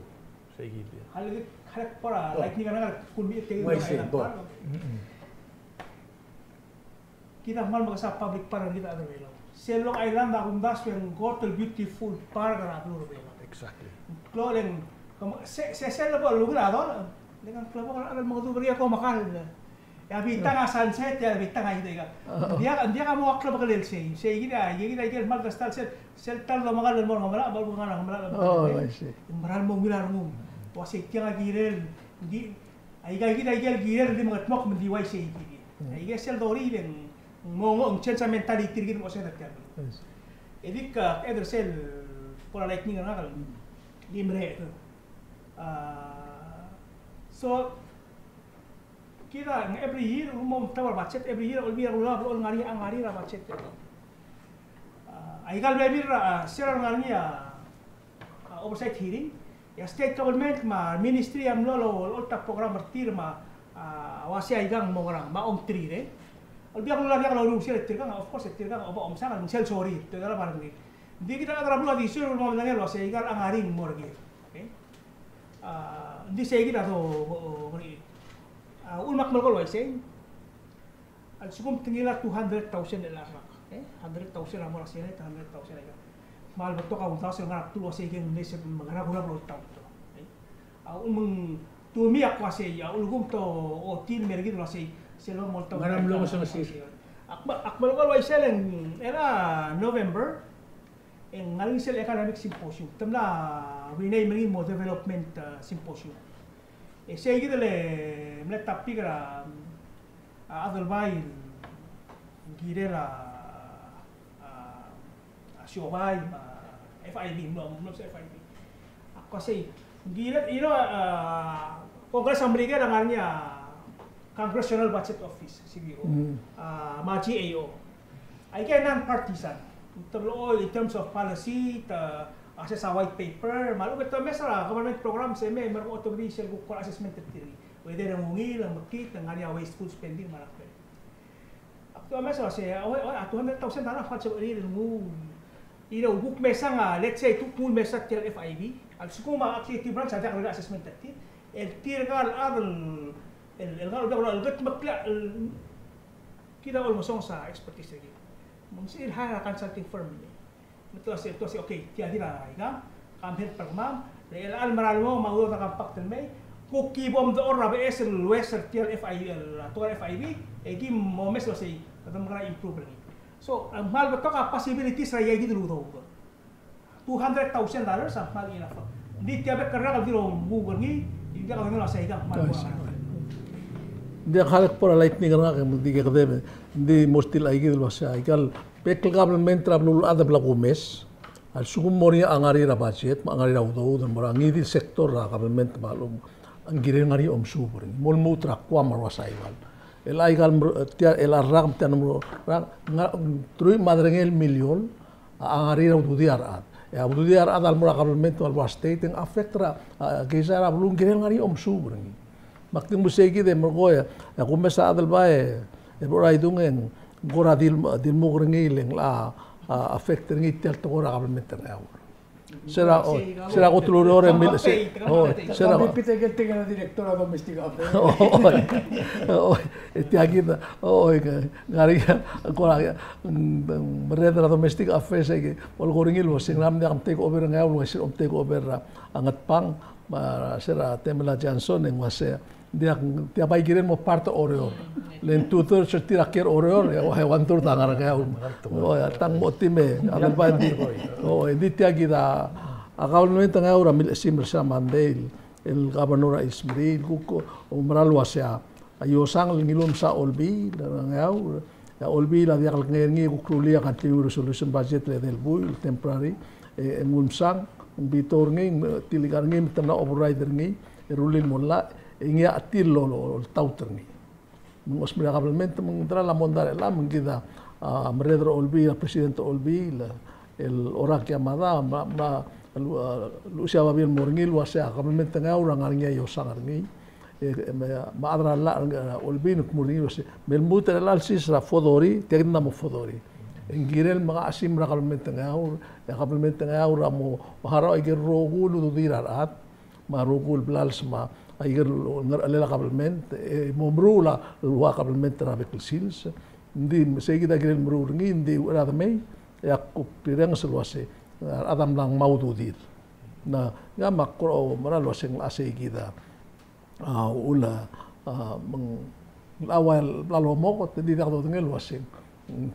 Sei kid. Hale, hale kora lightning er ngak el kulmii tia el. Kid a kmal mekesai a public park er kid a chad er Belau. Sel Long Island a kumdasu e ng kot el beautiful park er a beluu er Belau. Exactly. Ng klou el ng, se, se, sel lebo el ungil a dolech, le ng klebokel a rechad el mengedecheduch er ngii e kom kall. E a bitang a sunset, e a bitang a idei ka. Ng diak, ng diak a mo klebokel el sei, sei kid a, ikei kid a ikel kmal ta el sel, sel ta el domekall el mo er a Ngemelachel, bo el ngar er a Ngemelachel. Oh, I see. Ng meral mo ungil a rengum. Ua sei tiang a kirel, ng di, Aika kid a ikel kirel el di mengetmokl me ng di uaisei kid. Aike sel dorir e ng mo, mo change a mentality er kid el mo sebeched er tia el beluu. E dik, a, kede er sel kora lightning er ngak el di mereched. A, so, kid a ng every year, ulemuchel a budget, every year, Olbiil er a Kelulau a blechoel ngar er ngii a ngar er ngii er a budget. A, aika el bebil er a, a, sel ngar er ngii a, a, oversight hearing, e a state government me a ministry a mlo, lo, locha ta program er tir me a, a, uasei aikang mo ngerang, me a ongtir, e. Olbiil er a Kelulau a diak loureor er sel tirkang, of course, tirkang, oba omsang, me sel sorir, te dala barang. Ng di kid a rechad er a beluu a di sorir, me a medengei el uasei aikang a ngar er ngii el mo er kid. Okay? A, ng di sei kid a do, o, o, o, a, ulemak melekoi el uaisei. A lsekum te ngilai a two hundred thousand el rak. E, hundred thousand a mo er a Senate, hundred thousand a ikang. Me a lebetok a uldasu el ngar er a bdelul el uasei keng mle se me ngera kurang el oltaut. E, a, ulemeng, to me a kuk uasei, a, ulekum te ochotii el mer kid el uasei, sel mo oltaut. Ngera mlo ngesonges er sei. Ak me, ak melekoi el uaisei el, er a November, e ng ngar er ngii sel economic symposium. Te mla rename er ngii el mo development, a, symposium. E sei kid el mle topic er a, a, Adelbai el kirel a, a, a siobai, a, F I B, mlo, mlo se F I B. A kuk uasei, ng kirel, you know, a, Congress er a Merikel a ngar er ngii a Congressional Budget Office, C B O, a, me a G A O. Aike a non-partisan. Te blechoel in terms of policy, te assess a white paper, me a lechub e te omes er a government programs e me, me a rechad a otobedii sel kuk kora assessment er tir. Whether ng ungil, ng mekngit, ng ngar er ngii a wasteful spending, me a lechub e. Ak te omes er a se, a, a, a two hundred thousand dollar a kmal sebechir el nguu. Ireu kuk mesang a, let's say, kuk nguu el mesa tia el F I B. A lsekum a executive branch a diak el assessment er tir. El tirka el chad el, el, el ngar er a, el ketmeklii, el, kid a olengesonges a expertise er kid. Me ng sebechir el hire a consulting firm. Me te uasei, te uasei, okay, tia di er a ikang, kom help er kemam, le chelecha el mera el mo, me a udoud er a compact el mei, kuk ki bo mdechor er a beches el ues er tia el F I B, el tekoi er a F I B, e ki mo omes el uasei, kede mekera improve er ngii. So, a kmal betok a possibilities er a ikakid el udoud. Two hundred thousand dollars a kmal enough. Ng di tia bek el rak el di lomukuk er ngii, ng diak a bedengel a uasei kang kmal. Ng diak a kuk bo er a lightning er ngak, ng di kede, ng di mostly aikid el uasei, aikal bek el government er a beluulechad a bla kumes, a lsekum ng mo er ngii a ngar er ngii er a budget, me a ngar er ngii er a udoud, me a ngii di el sector er a government me a lechub, ng kirel ngar er ngii a omesuub er ngii. Mo lmuut er a Guam me a Guasaiwal. El aikal, tia, el rak, tia el mo rak, ng truich me a tang el million, a ngar er ngii er a ududir a rechad. E a ududir a rechad a lmo er a government me a lmo er a state, e ng affect er a, a, keizai er a beluu, ng kirel ngar er ngii a omesuub er ngii. Me ak di mle sei kid e melekoi, e kumes a Adelbai, e bo er a idung e ng kora di, di lmuk er ngii le ng locha, a, affect er ngii tia el tekoi er a government er a Ngeaur. Sera, o, sera kot el ureor e mle sei, o, sera. Kami pita kel tekoi er a director er a domestic affairs. O, o, e tia kid, o, o, e, ngar er ngii a, kora, mm, merreder er a domestic affairs, e ke, bo el kora ngii el uasei ng mla diak mtake over er a Ngeaur, el uasei ng mtake over er a Ngatpang, me a sera Temela Johnson, e ng uasei, diak, tia bai kirel mo part er a Oreor. Le ng two thirds er tir a kiei er a Oreor, e, e one third a ngar er a Ngeaur. O, e, tang mo ochotii me, a Adelbai di. O, e di tia kid a, a government er a Ngeaur a milechesimer er sel Monday, el governor a chilsmerii, kuk, o, mera el uasei a, a iosang el ngiluu el msa a Olbiil er a Ngeaur, e a Olbiil a diak lekengei er ngii e kuk rullii a continuing resolution budget el edei el buil, temporary, e, e ng ulmsang, ng veto er ngii, ng tilikar er ngii, me te mla override er ngii, e rullii el mo llach, e ngii a chetil el, el, oltaut er ngii. Me ng osmerii a government, me ng dirrek el mondai er chelechang, me ng kid a, a, merreder er a Olbiil, a president er a Olbiil, el Orak Yamada, me a, me a, lu-, a, luchesii a babier el mo er ngii el uasei a kabelment er a Ngeaur a ngar er ngii a iosang er ngii. E, e, me, me a chad er a llach er a Olbiil a kmo er ngii el uasei, me lmuut er chelecha el sils er a February, tia kid a mo February. E ng kirel mengachim er a kabelment er a Ngeaur, e a kabelment er a Ngeaur a mo harau a ikel rokui el ududir a rechad, me a rokui el blals me a ikel ngerchelel a kabelment, e mo meruul a ua kabelment er a bek el sils. Ng di sei kid a kirel meruul er ngii, ng di uchei er a demei, e ak kuk rirenges el uasei, a rechad a mla ngmai a ududir. Na, ngak a kora oumera el uasei ng locha sei kid a, a, ula, a, me ng locha ua el bla lomokot, e di diak dodengei el uasei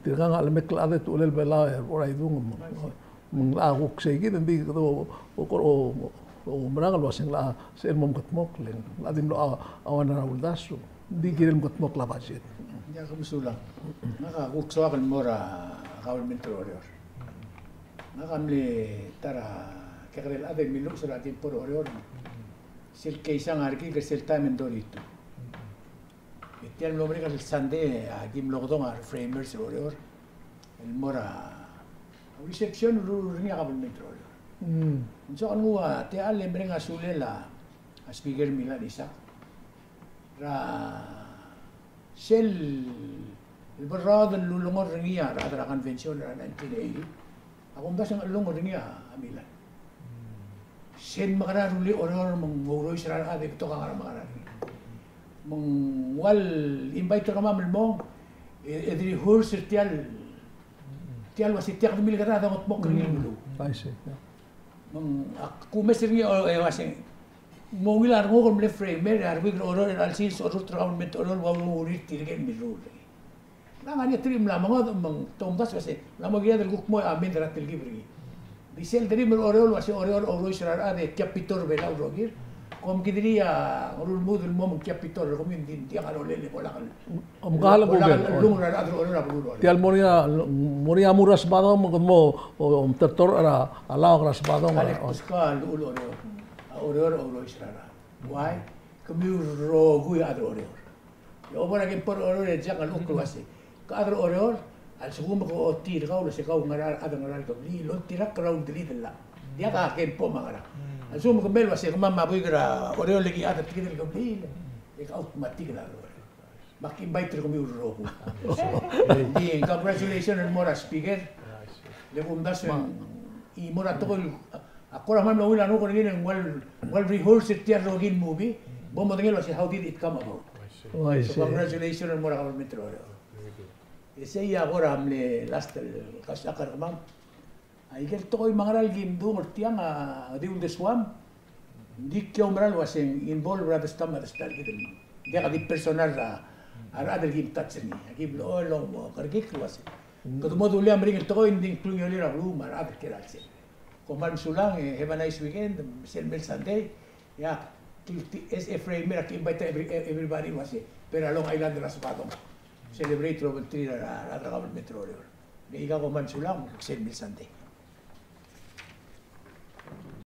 tirkang a lemek el chad e te uchul el Belau e kora idung me ng, me ng locha kuk sei kid, ng di kede o, o, o, o, oumerang el uasei ng locha sel mo mekedmokl, e ng locha di mlo a, a ua ngera uldasu, ng di kirel mekedmokl a budget. Ia, ke mesulang. Ngak a kuk soak el mo er a kabelment er Oreor. Ngak a mle ta er a kekerei el chad e milluches er a Kimpo er Oreor. Sel keisang a rekik er sel taem e ng thirty-two. E tia el mlo merek el Sunday, a, aki mlo kedong a reframers er Oreor el mo er a reception el ureor er ngii a kabelment er Oreor. Mm. Ng soak el nguu a techall e mereng a sulel a, a speaker Milan Isaac. Er a sel berraod el lulengor er ngii a rechad er a convention er a nineteen eighty. A kumdasu e ng chelungel er ngii a Milan. Sel mekerang e rullii a Oreor me ng ourois er a rechad e betok a ngar er a mekerang. Me ng ua el invite er kemam el mong, e, e de rehearse er tia el, tia el uasei tia kede milkerang e dongetmokl er ngii el beluu. I see, yeah. Me ng ak kumes er ngii, o, e uasei, ng mo ungil a renguk el mle framer, e a rebuik er Oreor er a chelsel a orrurt er a government er Oreor el ua ureor er tirke el mirruul. Ng ngar er ngii a terim el mla mengodech me te omdasu el uasei, ng mla mo kired el kuk mo amend er a telkib er ngii. Di sel terim er Oreor el uasei Oreor a ourois er a rechad e capital er a Belau el rokir. Kom kid er ngii a ngerul lmuut el mo me ng capital er kemiu, ng di, ng diak a rolel e bo lak el, omkal bo lak el lung er a rechad er Oreor a beluu er Oreor. Tia el mo er ngii a, mo er ngii a mur er a Sebadong me kede mo, o, omtertorech er a laok er a Sebadong. Alek, o, beskau a llechul Oreor. A Oreor a ourois er a rechad. Why? Kemiu el rokui a chad er Oreor. E a obo er a Kempo er Oreor e Jack a lechub el uasei, ke chad er Oreor a lsekum ke ochotii er kau el uasei kau ngera el chad er a ngera el kebliil, oltirakl er a uldelid el llach. Diak a Kempo me a ngerang. A lsekum ke mei el uasei kemam a buik er a Oreor el ki chad er tia el kebliil, e ke automatic el chad er Oreor. Me ak invite er kemiu el rokui. Di congratulations el mo er a speaker. Le kumdasu e ng mo er a tekoi el, a kora kmal mlo ungil a renguk er ngii e ng ua el, ua el rehearse er tia el rokui el movie. Bo modengei el uasei how did it come about. Oh, I see. So congratulations el mo er a government er Oreor. Very good. E sei a kora mle last el kausisechakl er kemam. Aikel tekoi me a ngera el kim dung er tiang a di uldesuam. Ng di ki oumera el uasei ng involve er a Destam me a Destal kid el. Ng diak di personal er a, a rechad el kim touch er ngii. Aki mlo, lo mo kerekikl el uasei, kede mo dulii a meringel tekoi, ng di ng klungiolir a beluu me a rechad el kiei er a chelsel. Kom kmal mesulang, e, have a nice weekend, sel mei el Sunday. Ia, ki, ki, as a framer, aki invite every, everybody el uasei, be er a Long Island er a Sebadong. Celebrate el obengterir a, a, a rechad er a government er Oreor. Me aika kom kmal mesulang, sel mei el Sunday.